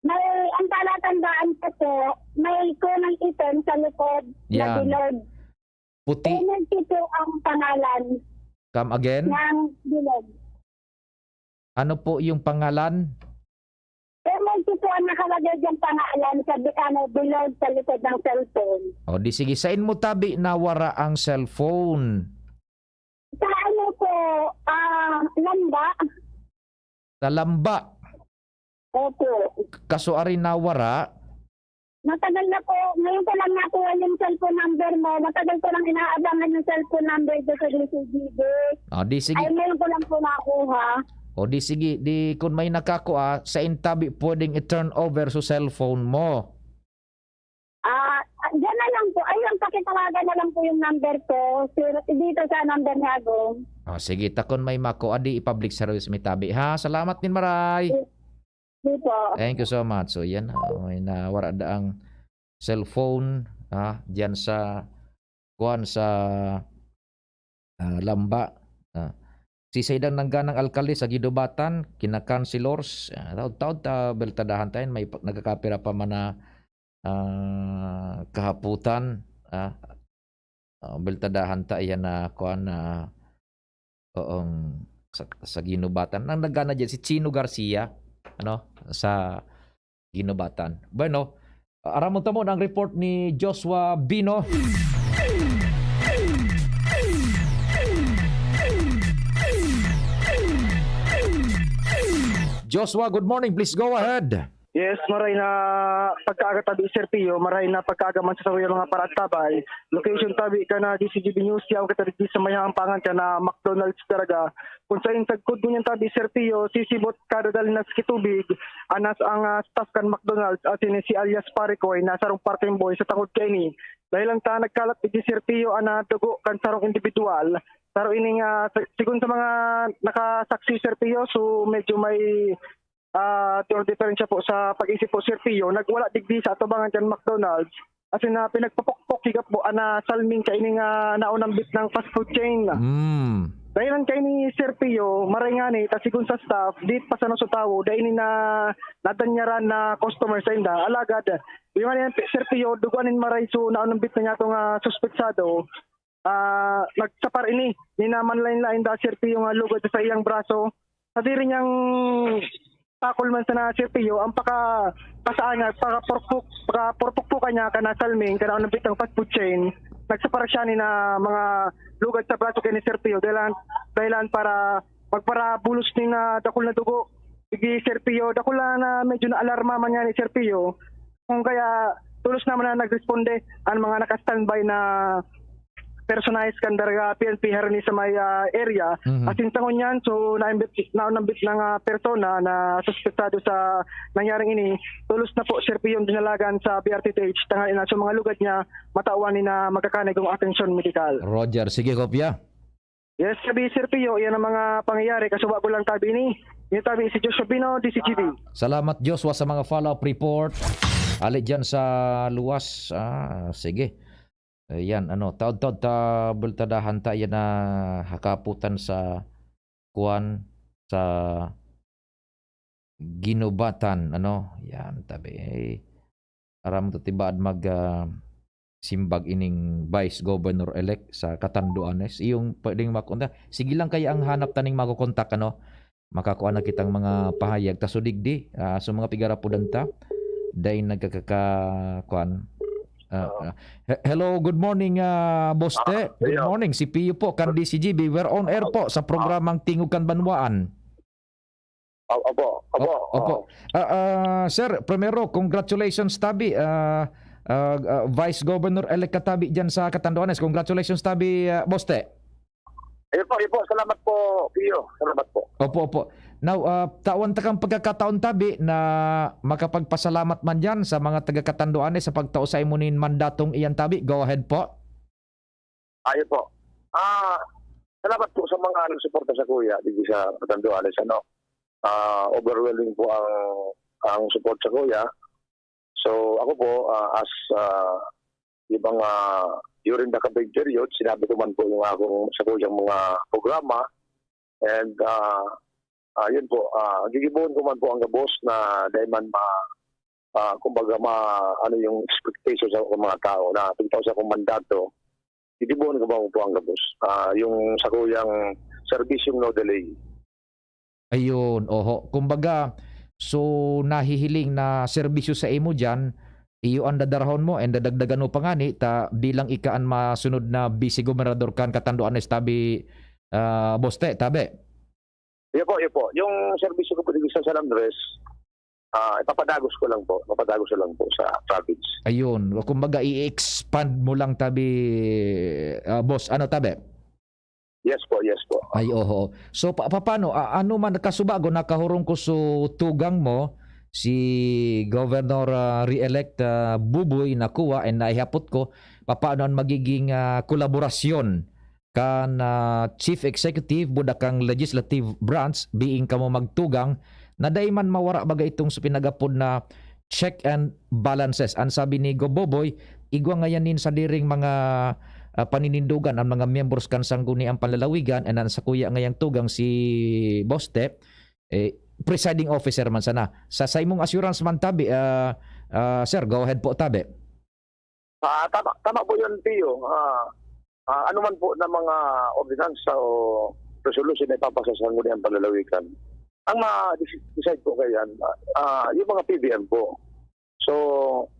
May, ang palatandaan ko po, may kulay itim sa likod na Yan. bilog. Puti. M H U po ang pangalan Come again? ng bilog. Ano po yung pangalan? M H U po ang nakalagay diyang pangalan sa bi-, ano, bilog sa likod ng cellphone. O, di sige, sain mo tabi nawara ang cellphone? Sa ano po, ah, Lamba. Sa Lamba? Opo. Kaso ari nawara? Matagal na po. Ngayon ko lang nakuha yung cellphone number mo. Matagal ko lang inaabangan yung cellphone number ko sa D C G B. Ah, di sige. Ay, ngayon ko lang po nakuha. O, di sige. Di, kung may nakakua, sain tabi pwedeng i-turn over sa cellphone mo? Ah, diyan na lang po. Ayun, pakitawagan na lang po yung number ko. Sir, dito sa number ni Agong. O, sige. Ta kun may makua, di i-public service mi tabi, ha? Salamat nin maray. Sige po. Thank you so much. So, yan, ah, may nawara daang cellphone, ah, diyan sa, kuwan, sa, ah, Lamba. Ah, si Saydang Nangganang Alkalde sa Guinobatan, kina-councilors, ah, taod-taod ta, beltadahan tayo, may pa-, nagkakapira pa man na, ah, kahaputan, ah, ah, beltadahan ta iyan na, kuwan, na, oong, sa, sa Guinobatan. Nang nagana diyan, si Chino Garcia, ano, sa Guinobatan. Bueno, Aramon ta mo ang report ni Joshua Bino. Joshua, good morning. Please go ahead. Yes, maray na pagkaaga tabi, Sir Pio, maray na pagkaaga man sa sauyang mga paratabay. Location tabi ka na D C G B News, yaon kita digdi sa may hampangan ka na McDonald's talaga. Kung sa insagkod ngunyan tabi, Sir Pio, sisibot kada dali na sa kitubig, anas ang, ah, staff kan McDonald's, asin si alias Pare Koy, na sarong parking boy sa tangod kaini. Dahil lang ta nagkalat digdi, Sir Pio, ang, ah, dugo kan sarong individual. Pero ini nga, sa-, sigon sa mga nakasaksi, Sir Pio, so medyo may, ah, tino diferensya po sa pag-isip po, Sir Pio. Nagwala digdi sa atubangan kan McDonald's. Asin na pinagpapukpok higap po ana salming kaini nga naunang bit ng fast food chain. Mm. Dahilan kaini, Sir Pio, maray ngani, ta sigon sa staff, di pa sa tawo, dai ini na nadanyaran na customer sa inda. Alagad, yung ano yan, Sir Pio, duguan nin maray, so naunang bit na niya itong, ah, suspetsado. Ah, nagsapar ini, ni naman lain-lain da, Sir Pio, nga lugad sa iyang braso. Sa diri niyang takol man sana, Sir Pio, ang paka-, kasaan niya, paka-purpuk-, paka-purpukpukan niya, kana salming, kana unang bitang fast food chain, nagsapar siya ni na mga lugad sa braso kay ni Sir Pio, dahilan, dahilan para magparabulos ni na dakul na dugo. Sige, Sir Pio, dakul na, na medyo naalarma man niya ni Sir Pio. Kung kaya, tulos naman na nagresponde ang mga naka-standby na personalized kan Daraga P N P harani sa may, ah, area. Mhm. Asin sa ngunyan, so, naimbit-, naunambit na nga persona na suspetsado sa nangyaring ini, tulos na po, Sir Pio, dinalagan sa B R T T H, tanganing sa mga lugad niya, matawan ni na magkakanay kung atensyon medikal. Roger, sige, kopya. Yes, sabi, Sir Pio, iyan ang mga pangyayari. Kasuba ko lang tabi ni, yung tabi si Joshua Bino, D C G B. Salamat, Joshua, sa mga follow-up report. Ali dyan sa luwas. Ah, sige. Ayan, ano, taod-taod ta bultadahan ta yan na hakaputan sa kuwan, sa ginubatan, ano, yan, tabi. Eh, aram ta tibaad mag, ah, simbag ining Vice Governor-elect sa Catanduanes. Iyong pwedeng makontak. Sige lang kaya ang hanap taning makokontak, ano? Makakuha na kitang mga pahayag. Ta so digdi, ah, so mga pigarapudan ta, dai nagkakaka-, kuwan. Ah, Oo. ah. He-, hello, good morning, ah, Boste. Ah, Good hello. morning, si Pio po, kan D C G B. We're on air po sa programang Tingog kan Banwaan. O-, opo, opo, O-, opo. oo. Ah, ah, sir, primero, congratulations tabi, ah, ah, ah, Vice Governor-elect ka tabi dyan sa Catanduanes. Congratulations tabi, ah, Boste. Ayun po, ayun po. Salamat po, Pio. Salamat po. Opo, opo. Now, ah, tawan ta kang pagkakataon tabi na makapagpasalamat man dyan sa mga taga Catanduanes sa pagtao sa imo nin mandatong iyan tabi. Go ahead po. Ayun po. Ah, salamat po sa mga nagsuporta sa kuya, digdi sa Catanduanes, ano. Ah, overwhelming po ang, ang support sa kuya. So, ako po, ah, as, ah, yung mga during the campaign period, sinabi ko man po yung akong, sa kuyang mga programa. And, ah, ah, yun po, ah, gigibohon ko man po ang gabos na dahil man ma-, ah, kumbaga ma-, ano yung expectation sa mga tao na pagtao sa akong mandato, gigibohon ko man po ang gabos. Ah, yung sa kuyang serbisyong no delay. Ayun, oho. Kumbaga, so nahihiling na serbisyo sa imo diyan, iyo ang dadarahon mo and dadagdagan mo pa ngani ta bilang ika an masunod na bise-gobernador kan Catanduanes tabi, ah, Boste, tabi? Iyo po, iyo po. Yung serbisyo ko po dito sa San Andres, ah, ipapadagos ko lang po. Ipapadagos ko lang po sa province. Ayun. Kumbaga, i-expand mo lang tabi, ah, boss. Ano tabi? Yes po, yes po. Ay, oho. So, pa-, papaano? A-, ano man, kasubago, nakahurong ko so tugang mo, si Governor, ah, re-elect, ah, Buboy Nakuwa, and naihapot ko, papaano ang magiging, ah, kolaborasyon kan, ah, Chief Executive, buda kang Legislative Branch, being kamo magtugang, na dai man mawara baga itong sa pinagapod na check and balances. Ang sabi ni Gob Boboy, igwa ngayan nin sadiring mga, ah, paninindogan ang mga miyembros kan Sangguniang Panlalawigan, and ang sakuya ngayang tugang si Boste, eh, presiding officer man sana. Sa, sa imong assurance man tabi, ah, ah, sir, go ahead po tabi. Ah, tama, tama po yun, Pio. Ah, ah, ano man po na mga ordinansa o resolution na ipapasa sa Sangguniang Panlalawigan, ang ma-decide po kaya, ah, yung mga P B M po. So,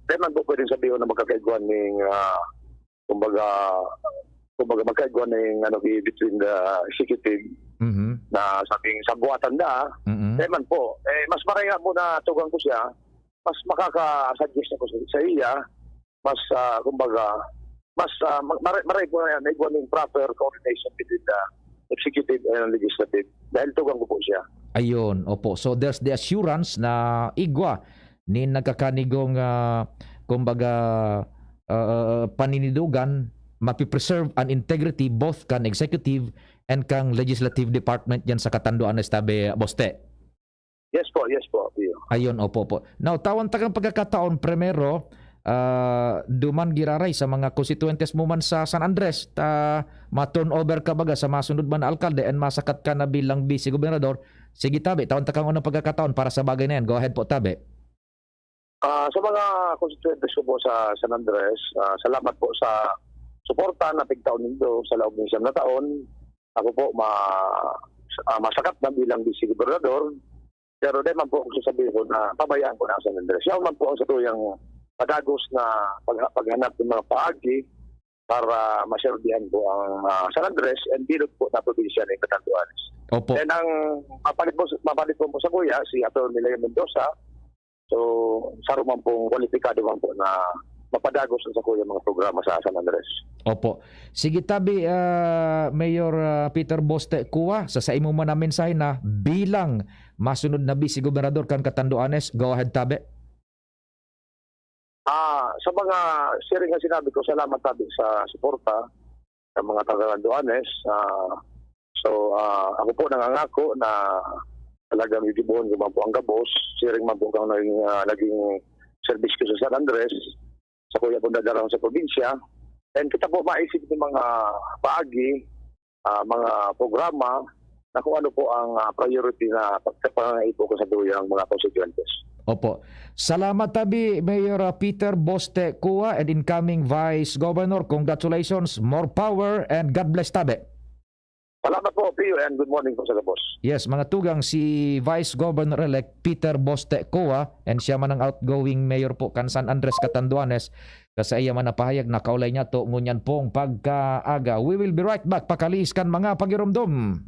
Di man po pwedeng sabihon na magkakaigwa ning, ah, kumbaga, kumbaga magkaigwa ning ano, between the executive Mhm. na sabing sa buwatan na, Mm. di man po. Eh, mas maray nga po na tugang ko siya, mas makaka-suggest ako sa, sa iya, mas, ah, kumbaga, mas, ah, ma-, maray, maray po na yan, naigwa ning proper coordination between the executive and legislative. Dahil tugang ko po siya. Ayun, opo. So, there's the assurance na igwa nin nagkakanigong, ah, kumbaga, ah, paninidugan, mapipreserve an integrity both kan executive and kan legislative department diyan sa Catanduanes tabi, Boste. Yes po, yes po, Pio. Ayun, opo, opo. Now, tawan ta kan pagkakataon, primero, ah, duman giraray sa mga konstituyentes mo man sa San Andres, ta ma-turnover ka baga sa masunod man na alkalde and masakat ka na bilang vice gobernador. Sige, tabi, tawan ta kan unang pagkakataon para sa bagay na yan. Go ahead po, tabi. Ah, sa mga konstituyentes ko po sa San Andres, ah, salamat po sa suporta na pigtaon nindo sa laog ng siyam na taon. Ako po, ma-, ah, masakat na bilang vice gobernador. Pero di man po ako sasabihin ko na pabayaan ko na ang San Andres. Yaon man po ang satuyang padagos na pag-, paghanap ng mga paagi para maserbihan po ang, ah, San Andres and bilog po na probinsya ng Catanduanes. Opo. And ang mapalit po, mapalit po, po sa kuya, si Attorney Leo Mendoza. So, saro man pong kwalipikado man po na mapadagos ang sakuyang mga programa sa San Andres. Opo. Sige, tabi, ah, Mayor, ah, Peter Boste Cua, sa saimo man na mensahe na bilang masunod na vice gobernador kan Catanduanes, go ahead, tabi. Ah, sa mga siring nga sinabi ko, salamat tabi sa suporta sa mga taga Catanduanes. Ah, so, ah, ako po nangangako na talagang gigibohon ko man po ang gabos. Siring man po kang naging, ah, naging serbisyo sa San Andres, sa kuya pong dadarang sa probinsya. And kita po maisip ng mga paagi, ah, mga programa na kung ano po ang, ah, priority na pag-, pangangaipo ko sa tuyang mga konstituyentes. Opo. Salamat tabi, Mayor, ah, Peter Boste Cua and incoming Vice Governor. Congratulations, more power, and God bless tabi. Salamat po, Pio, and good morning po sa gabos. Yes, mga tugang, si Vice Governor-elect Peter Boste Cua, and siya man ang outgoing mayor po kan San Andres, Catanduanes. Sa saiya man na pahayag, nakaulay niya to ngunyan pong pagkaaga. We will be right back, pakalihis kan mga pagiromdom.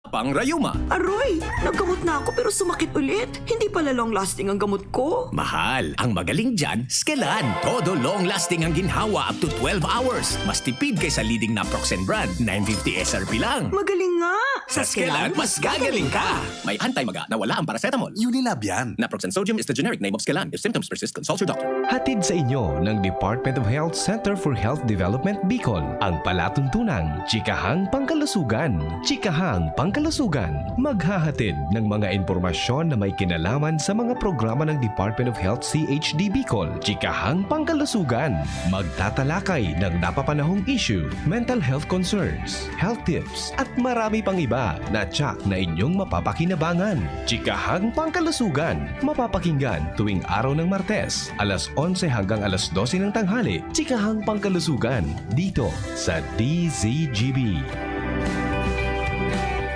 Pangrayuma. Aroy! Naggamot na ako pero sumakit ulit. Hindi pala long-lasting ang gamot ko. Mahal, ang magaling dyan, Skelan. Todo long-lasting ang ginhawa up to twelve hours. Mas tipid kaysa leading naproxen brand, nine fifty S R P lang. Magaling nga! Sa Skelan, mas gagaling ka! May anti-maga na wala ang paracetamol. Unilab yan. Naproxen sodium is the generic name of Skelan. If symptoms persist, consult your doctor. Hatid sa inyo ng Department of Health Center for Health Development Bicol, ang palatuntunang Chikahang Pangkalusugan. Chikahang Pangkalusugan, maghahatid ng mga impormasyon na may kinalaman sa mga programa ng Department of Health C H D Bicol. Chikahang Pangkalusugan, magtatalakay ng napapanahong issue, mental health concerns, health tips, at marami pang iba na tiyak na inyong mapapakinabangan. Chikahang Pangkalusugan, mapapakinggan tuwing araw ng Martes, alas onse hanggang alas dose ng tanghali. Chikahang Pangkalusugan, dito sa D Z G B.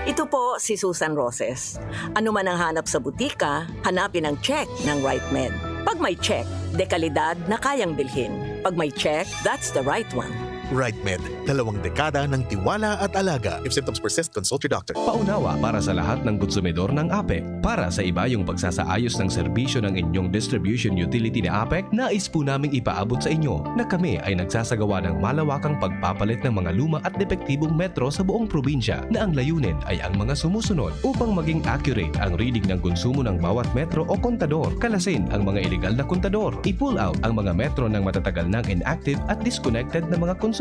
Ito po si Susan Roses. Ano man ang hanap sa butika, hanapin ang check ng Right Med. Pag may check, dekalidad na kayang bilhin. Pag may check, that's the right one. Right Med, dalawang dekada ng tiwala at alaga. If symptoms persist, consult your doctor. Paunawa para sa lahat ng konsumidor ng APEC. Para sa ibayong pagsasaayos ng serbisyo ng inyong distribution utility ni APEC, nais po naming ipaabot sa inyo na kami ay nagsasagawa ng malawakang pagpapalit ng mga luma at depektibong metro sa buong probinsya, na ang layunin ay ang mga sumusunod. Upang maging accurate ang reading ng konsumo ng bawat metro o kontador, kalasin ang mga iligal na kontador, i-pull out ang mga metro ng matatagal nang inactive at disconnected na mga konsumidores.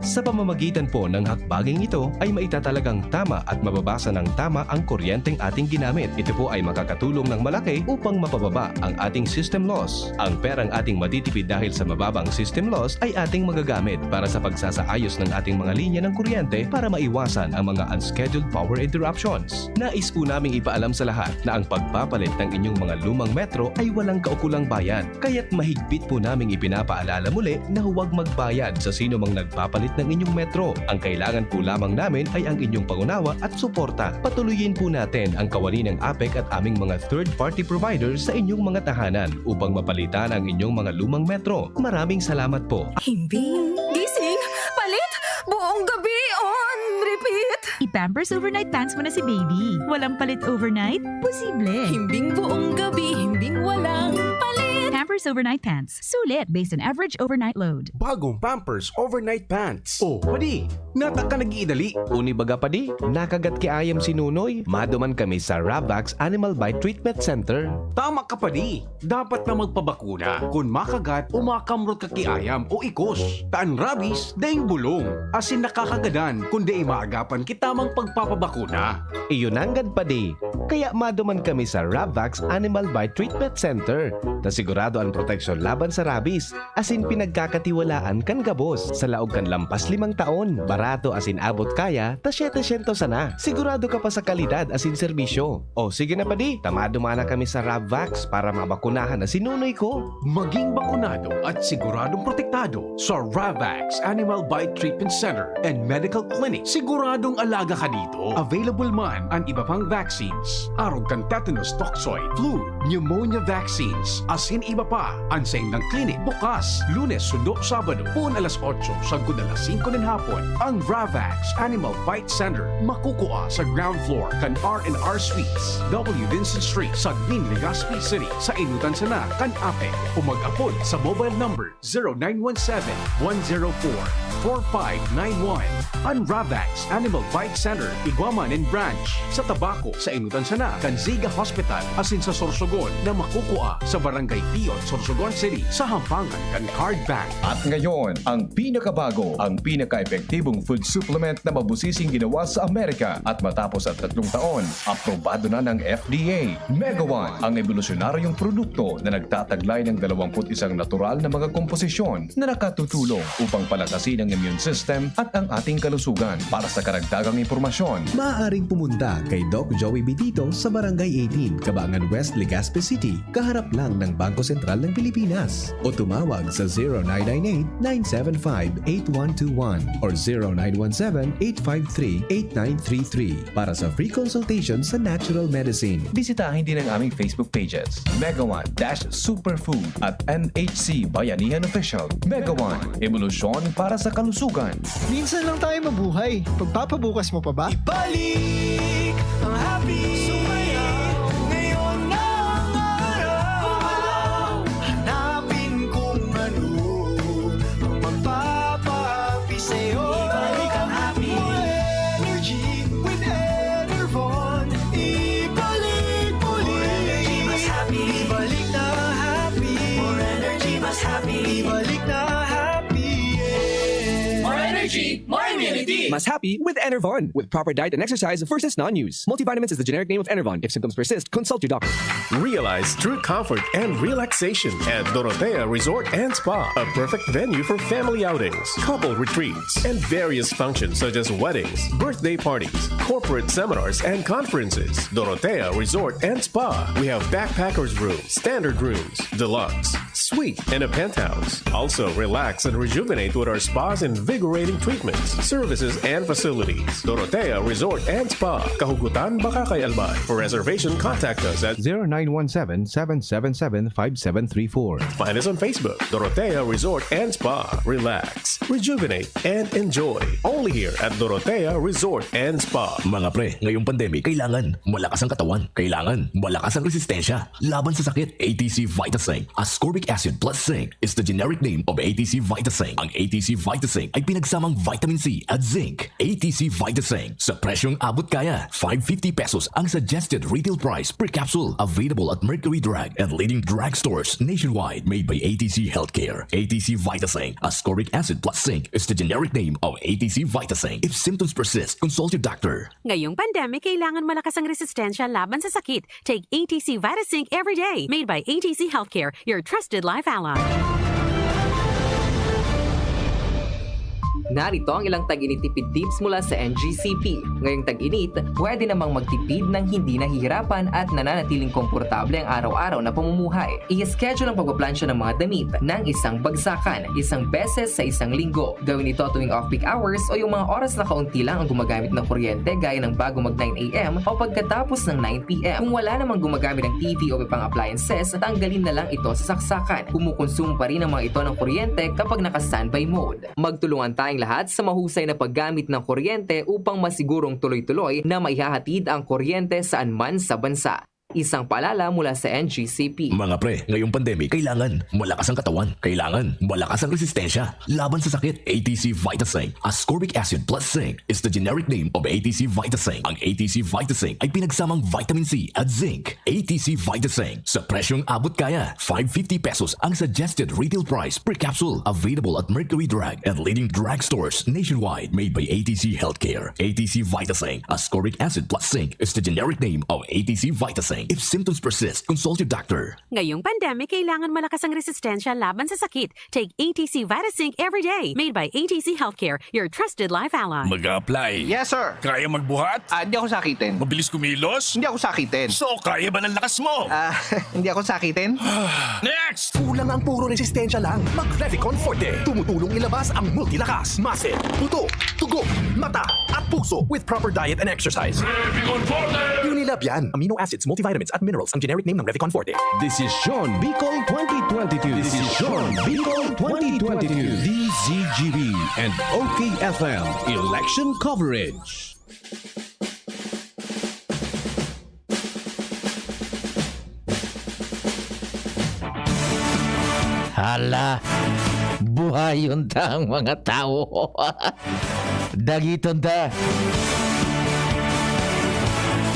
Sa pamamagitan po ng hakbanging ito ay maitatalagang tama at mababasa ng tama ang kuryenteng ating ginamit. Ito po ay makakatulong ng malaki upang mapababa ang ating system loss. Ang perang ating matitipid dahil sa mababang system loss ay ating magagamit para sa pagsasaayos ng ating mga linya ng kuryente para maiwasan ang mga unscheduled power interruptions. Nais po naming ipaalam sa lahat na ang pagpapalit ng inyong mga lumang metro ay walang kaukulang bayad, kaya't mahigpit po naming ipinapaalala muli na huwag magbayad sa anumang nagpapalit ng inyong Metro. Ang kailangan po lamang namin ay ang inyong pangunawa at suporta. Patuloyin po natin ang kawani ng APEC at aming mga third-party providers sa inyong mga tahanan upang mapalitan ang inyong mga lumang Metro. Maraming salamat po. Himbing, gising, palit, buong gabi on repeat. I-Pampers Overnight Pants mo na si baby. Walang palit overnight? Posible. Himbing buong gabi, himbing walang palit. Pampers Overnight Pants. Sulit based on average overnight load. Bagong Pampers Overnight Pants. Oh, padi, nata ka nag-iidali. Uni baga padi, nakagat ki ayam si Nunoy, maduman kami sa Ravax Animal Bite Treatment Center. Tama ka padi, dapat na magpabakuna kun makagat o makamrot ka ki ayam o ikos. Ta an rabies, daing bulong, asin nakakagadan kun dai maagapan ki tamang pagpapabakuna. Iyo nanggad padi, kaya maduman kami sa Ravax Animal Bite Treatment Center, ta sigurado an proteksyon laban sa rabies, asin pinagkakatiwalaan kan gabos. Sa laog kan lampas limang taon, barato asin abot kaya ta siyete syentos sana. Sigurado ka pa sa kalidad asin serbisyo. O sige na padi, ta maduman na kami sa Rabvax para mabakunahan na si Nunoy ko. Maging bakunado at siguradong protektado sa Ravax Animal Bite Treatment Center and Medical Clinic. Siguradong alaga ka dito. Available man an iba pang vaccines, arog kan tetanus toxoid, flu, pneumonia vaccines, asin iba pa. An saindang clinic bukas Lunes sundo Sabado, poon alas otso sagkod alas singko nin hapon. Ang Ravax Animal Bite Center makukua sa ground floor kan R and R Suites, W Vincent Street, Sagmin, Legazpi City. Sa inutan sana kan APEC o mag-apod sa mobile number zero nine one seven, one zero four, four five nine one. An Ravax Animal Bite Center, igwa man nin branch sa Tabaco, sa inutan sana kan Ziga Hospital, asin sa Sorsogon na makukua sa Barangay Piyot, Sorsogon City, sa hampangan kan Card Bank. At ngayon, ang pinakabago, ang pinaka-epektibong food supplement na mabusising ginawa sa Amerika at matapos ang tatlong taon, aprobado na ng F D A. Mega One, ang ebolusyonaryong produkto na nagtataglay ng dalawampu't isang natural na mga komposisyon na nakatutulong upang palakasin ang immune system at ang ating kalusugan. Para sa karagdagang impormasyon, maaaring pumunta kay Doc Joey Bidito sa Barangay eighteen, Cabangan West, Legazpi City, kaharap lang ng Bangko Sentral ng Pilipinas. O tumawag sa zero nine nine eight, nine seven five, eight one two one or zero nine one seven, eight five three, eight nine three three para sa free consultation sa natural medicine. Bisitahin din ang aming Facebook pages, Mega One dash Superfood at N H C Bayanihan Official. Mega One, ebolusyon para sa kalusugan. Minsan lang tayo mabuhay. Pagpapabukas mo pa ba? Ibalik ang happy. Sumayaw, ngayon na ang araw. Gumalaw, hanapin kung ano ang magpapahappy sa'yo. Ibalik ang happy. More energy with Enervon. Ibalik muli. More energy, mas happy. Ibalik na happy. More energy, mas happy. Ibalik na happy. Yeah. More energy, more immunity. Mas happy with Enervon. With proper diet and exercise versus non-use. Multivitamins is the generic name of Enervon. If symptoms persist, consult your doctor. Realize true comfort and relaxation at Dorotea Resort and Spa, a perfect venue for family outings, couple retreats, and various functions such as weddings, birthday parties, corporate seminars, and conferences. Dorotea Resort and Spa. We have backpackers room, standard rooms, deluxe, suite, and a penthouse. Also, relax and rejuvenate with our spa's invigorating treatments, services, and facilities. Dorotea Resort and Spa, Kahugutan, Bacacay, Albay. For reservation, contact us at zero nine one seven, seven seven seven, five seven three four. Find us on Facebook, Dorotea Resort and Spa. Relax, rejuvenate, and enjoy. Only here at Dorotea Resort and Spa. Mga pre, ngayong pandemic, kailangan malakas ang katawan. Kailangan malakas ang resistensya laban sa sakit. A T C Vitasync, ascorbic acid plus zinc, is the generic name of A T C Vitasync. Ang A T C Vitasync ay pinagsamang vitamin C at zinc. A T C Vitasync, sa presyong abot kaya. Five fifty pesos ang suggested retail price per capsule. Available at Mercury Drug and leading drugstores nationwide. Made by A T C Healthcare. A T C Vitasync, ascorbic acid plus zinc, is the generic name of A T C Vitasync. If symptoms persist, consult your doctor. Ngayong pandemic, kailangan malakas ang resistensya laban sa sakit. Take A T C Vitasync every day. Made by A T C Healthcare, your trusted life ally. Narito ang ilang tag-init tipid tips mula sa N G C P. Ngayong tag-init, pwede namang magtipid nang hindi nahihirapan at nananatiling komportable ang araw-araw na pamumuhay. I-schedule ang pagpaplansya ng mga damit ng isang bagsakan, isang beses sa isang linggo. Gawin ito tuwing off-peak hours o yung mga oras na kaunti lang ang gumagamit ng kuryente, gaya ng bago mag nine a.m. o pagkatapos ng nine p.m. Kung wala namang gumagamit ng T V o iba pang appliances, tanggalin na lang ito sa saksakan. Kumukonsumo pa rin ang mga ito ng kuryente kapag naka-standby mode. Magtulungan tayong lahat sa mahusay na paggamit ng kuryente upang masigurong tuloy-tuloy na maihahatid ang kuryente saan man sa bansa. Isang paalala mula sa N G C P. Mga pre, ngayong pandemic, kailangan malakas ang katawan. Kailangan malakas ang resistensya laban sa sakit. A T C Vitasync, ascorbic acid plus zinc, is the generic name of A T C Vitasync. Ang A T C Vitasync ay pinagsamang vitamin C at zinc. A T C Vitasync, sa presyong abot kaya, five fifty pesos ang suggested retail price per capsule. Available at Mercury Drug and leading drugstores nationwide. Made by A T C Healthcare. A T C Vitasync, ascorbic acid plus zinc, is the generic name of A T C Vitasync. If symptoms persist, consult your doctor. Ngayong pandemic, kailangan malakas ang resistensya laban sa sakit. Take A T C Vitasync every day. Made by A T C Healthcare, your trusted life ally. Mag-a-apply. Yes, sir. Kaya magbuhat? Ah, hindi ako sakitin. Mabilis kumilos? Hindi ako sakitin. So, kaya ba ng lakas mo? Ah, hindi ako sakitin. Next! Kulang ang puro resistensya lang. Mag-Revicon Forte. Tumutulong ilabas ang multilakas, muscle, buto, dugo, mata, at puso with proper diet and exercise. Revicon Forte! Unilab yan. Amino acids, multivitamins, at minerals ang generic name ng Revicon Forte. Desisyon Bicol twenty twenty-two. Desisyon Bicol twenty twenty-two. D Z G B and O K F M Election Coverage. Hala, buhayon ta ang mga tawo. Dagiton ta.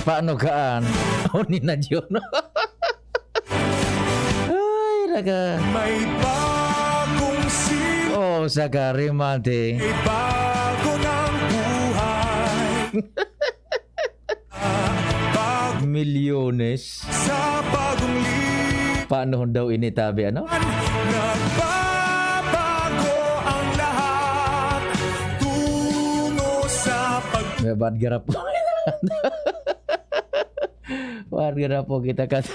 Paano kaan? Oni na yun. Ay, naka- May bagong sim- Oh, saka remate. May bago ng buhay. Milyones. Sa bagong li- Paano daw ini tabi, ano? Nagbabago ang lahat. Tungo sa pag- May bad garap po. Bad garap po kita ka.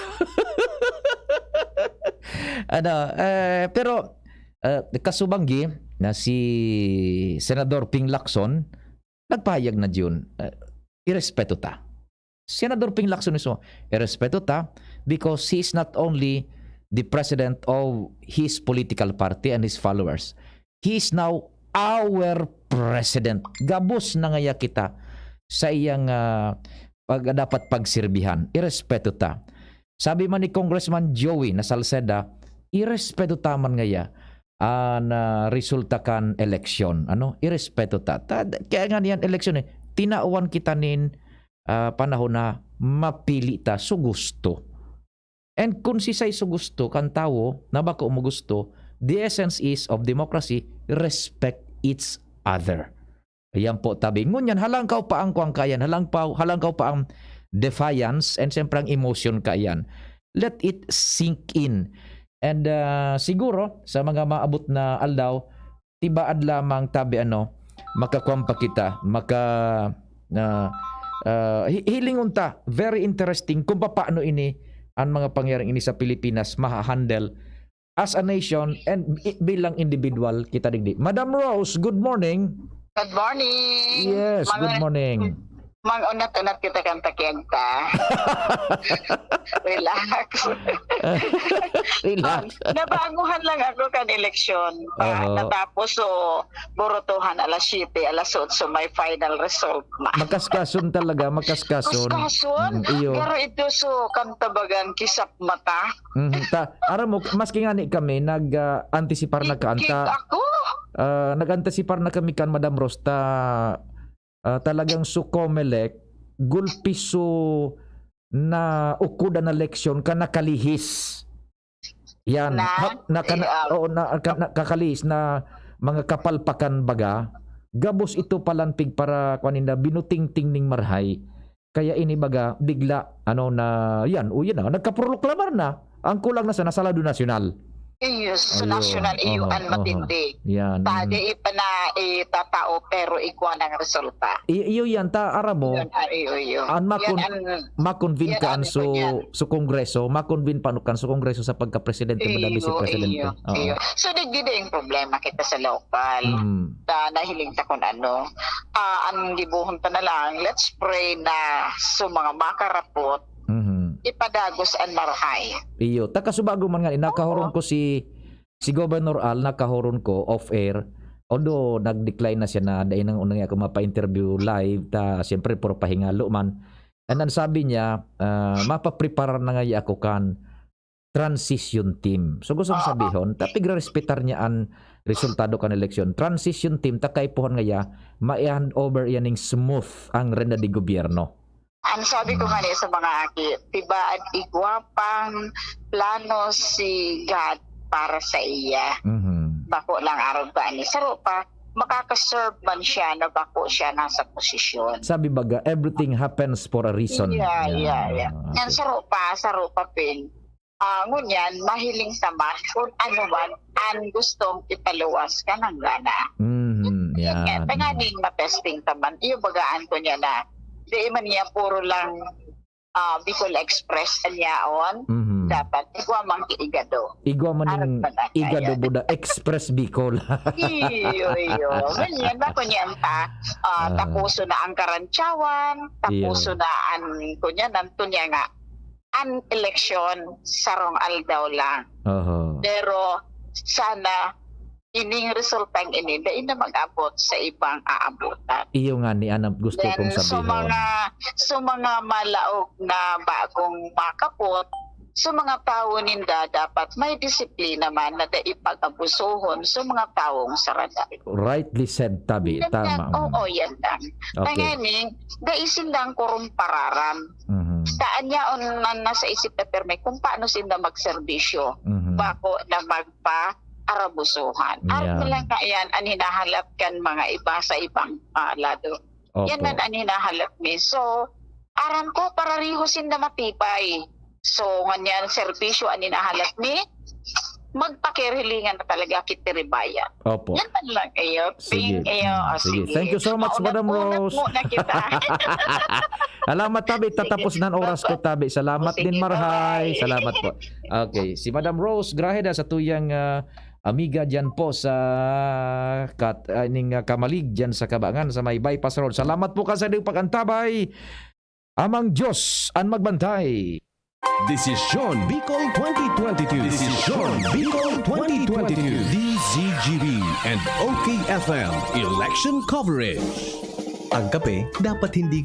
Ano, eh, pero, eh, kasubanggi na si Senador Ping Lacson, nagpahayag na diyon, eh, irespeto ta. Senador Ping Lacson mismo, irespeto ta because he is not only the president of his political party and his followers. He is now our president. Gabos na ngaya kita sa iyang, ah, pag-, dapat pagsirbihan. Irespeto ta. Sabi man ni Congressman Joey na Salceda, irespeto ta man ngaya an, ah, resulta kan eleksyon, ano? Irespeto ta. Ta-, kaya nga niyan eleksyon eh, tinawan kita nin, ah, panahon na mapili ta su gusto. And kun sisay su gusto kan tawo na bako mo gusto, the essence is of democracy, respect each other. Ayan po, tabi. Ngunyan, halangkaw pa ang kuwang kaiyan, halangkaw, halangkaw pa ang defiance, and siyempre ang emotion kaiyan. Let it sink in. And, ah, siguro, sa mga maabot na aldaw, tibaad lamang tabi, ano, makakuwan pa kita, maka, ah, ah, hi-, hilingon ta, very interesting kung papaano ini, ang mga pangyaring ini sa Pilipinas, maha-handle as a nation and i-, bilang individual kita digdi. Madam Rose, good morning. Good morning. Yes, Mga good morning. Mang unat-unat kita kan takiag ta. Relax. Relax. Ah, nabanguhan lang ako kan eleksyon. Pa, Oho. Natapos, so, burutuhan alas siyete, alas otso, may final result na. Makaskason talaga, makaskason. Kaskason? Mm, iyo. Pero ito, so, kantabagan, kisap mata. Mhm, ta, aram mo, maski ngani kami, nag, ah, antisipar na Kikik kaanta. Ako. Ah, nag-antisipar na kami kan Madam Rose ta, ah, talagang su Comelec, gulpi su naukod an eleksyon ka nakalihis. Yan. Na, Ha, na, kana, eh, ah, oo, na, ka, na, kakalihis na mga kapalpakan baga. Gabos ito palanpig para, kuwan ninda, binutingting ning marahay. Kaya ini baga, bigla, ano, na, yan, o, yan na, nagkaproklamar na. Ang kulang na sana, Salado Nasyonal. Iyo, sa national, iyo an matindi. Yan. Ta, di ipa na itatao, pero igwa ng resulta. I-, iyo yan, ta, aram mo, Yan, ah, iyo, iyo. An makon-, Yan an, makonvene yan ka an an su-, ito yan. Su Kongreso, makonvene pa kan su Kongreso sa pagka-presidente, madami si Iyo, presidente. Iyo, Oo. Iyo. So, digdi ang problema kita sa local. Mm. Ta, nahiling ta kun ano. Ah, ang gibohon ta na lang, let's pray na sa mga makarapot, Mhm. ipadagos an marahay. Iyo. Ta kasubago man nga, nakahorong Oo. ko si, si Governor Al, nakahorong ko off-air. Although, nag-decline na siya na dai nang unang ako mapa-interview live, ta, siyempre, puro pahingalo man. And ang sabi niya, ah, mapaprepara na nga ako kan transition team. So, gusto kong Oo. sabihon, ta pigrerespetar niya an resultado kan eleksyon. Transition team, ta kaipuhan nga iya, ma-hand over iyan ning smooth ang renda de gobyerno. Ang sabi ko Mm. nga ni sa mga aki, tibaad igwa pang plano si God para sa iya. Mhm. Bako lang arog pa ni saro pa, makakaserve man siya na bako siya nasa posisyon. Sabi baga, everything happens for a reason. Yeah, Yan. yeah, yeah. Ah, Yan okay. saro pa, saro pa, Pin. Ah, ngunyan, mahiling ta man kung ano man ang gustong ipaluwas ka ng gana. Mhm, Yan nga, yan. Tanganing matesting ta man. Iyo bagaan ko niya na, di man niya puro lang, ah, Bicol Express an yaon. Mhm. Dapat, igwa man ki igado. Igwa man Arog ning pa na igado kaya. Buda Express Bicol. Iyo, iyo. Ngunyan, bako niyan ta, ah, Ah. tapuso na ang karantsawan, tapuso Iyo. na an, kunya, nanto niya nga, an eleksyon, sarong aldaw lang. Oho. Pero sana ining resultang ini dai na mag-abot sa ibang aabotan. Iyo nga ni anang gusto Then, kong sa sabihon. Mga, sa mga malaog na bagong makapot, sa mga tawo ninda dapat may disiplina man na dai pag-abusohon sa mga tawong sarada. Rightly said, Tabi. Yan Tama. lang. Oo, yan lang. Okay. Tanganing, dai sindang kurumpararan. Mhm. Saan yaon na nasa isip na pirmi kung paano sinda magserbisyo Mhm. bako na magpa-arabusuhan. Arog Yan. na lang na yan, an hinahalat kan mga iba sa ibang, ah, lado. Opo. Yan man an hinahalat mi. So, aram ko, parariho sinda matibay. So, nganyan, serbisyo an hinahalat mi, magpakirilingan na talaga kitiribayan. Opo. Yan man lang, iyo. Sige. Ping, iyo. Mm, O, sige. sige. Thank you so much, Madam Rose. Maunat-unat muna kita. Salamat, Tabi. Sige. Tatapos na an oras ko, Opo. Tabi. Salamat Sige, din, Marhay. bye-bye. Salamat po. Okay. Si Madam Rose Grajeda sa tuyang, ah, amiga dyan po sa kat-, ah, ning, ah, Camalig, dyan sa Kabangan, sa may bypass road. Salamat po kan saindong pag-antabay. Amang Diyos an magbantay. Desisyon Bicol twenty twenty-two. Desisyon Bicol twenty twenty-two. D Z G B and O K F M Election Coverage. Ang kape dapat hindi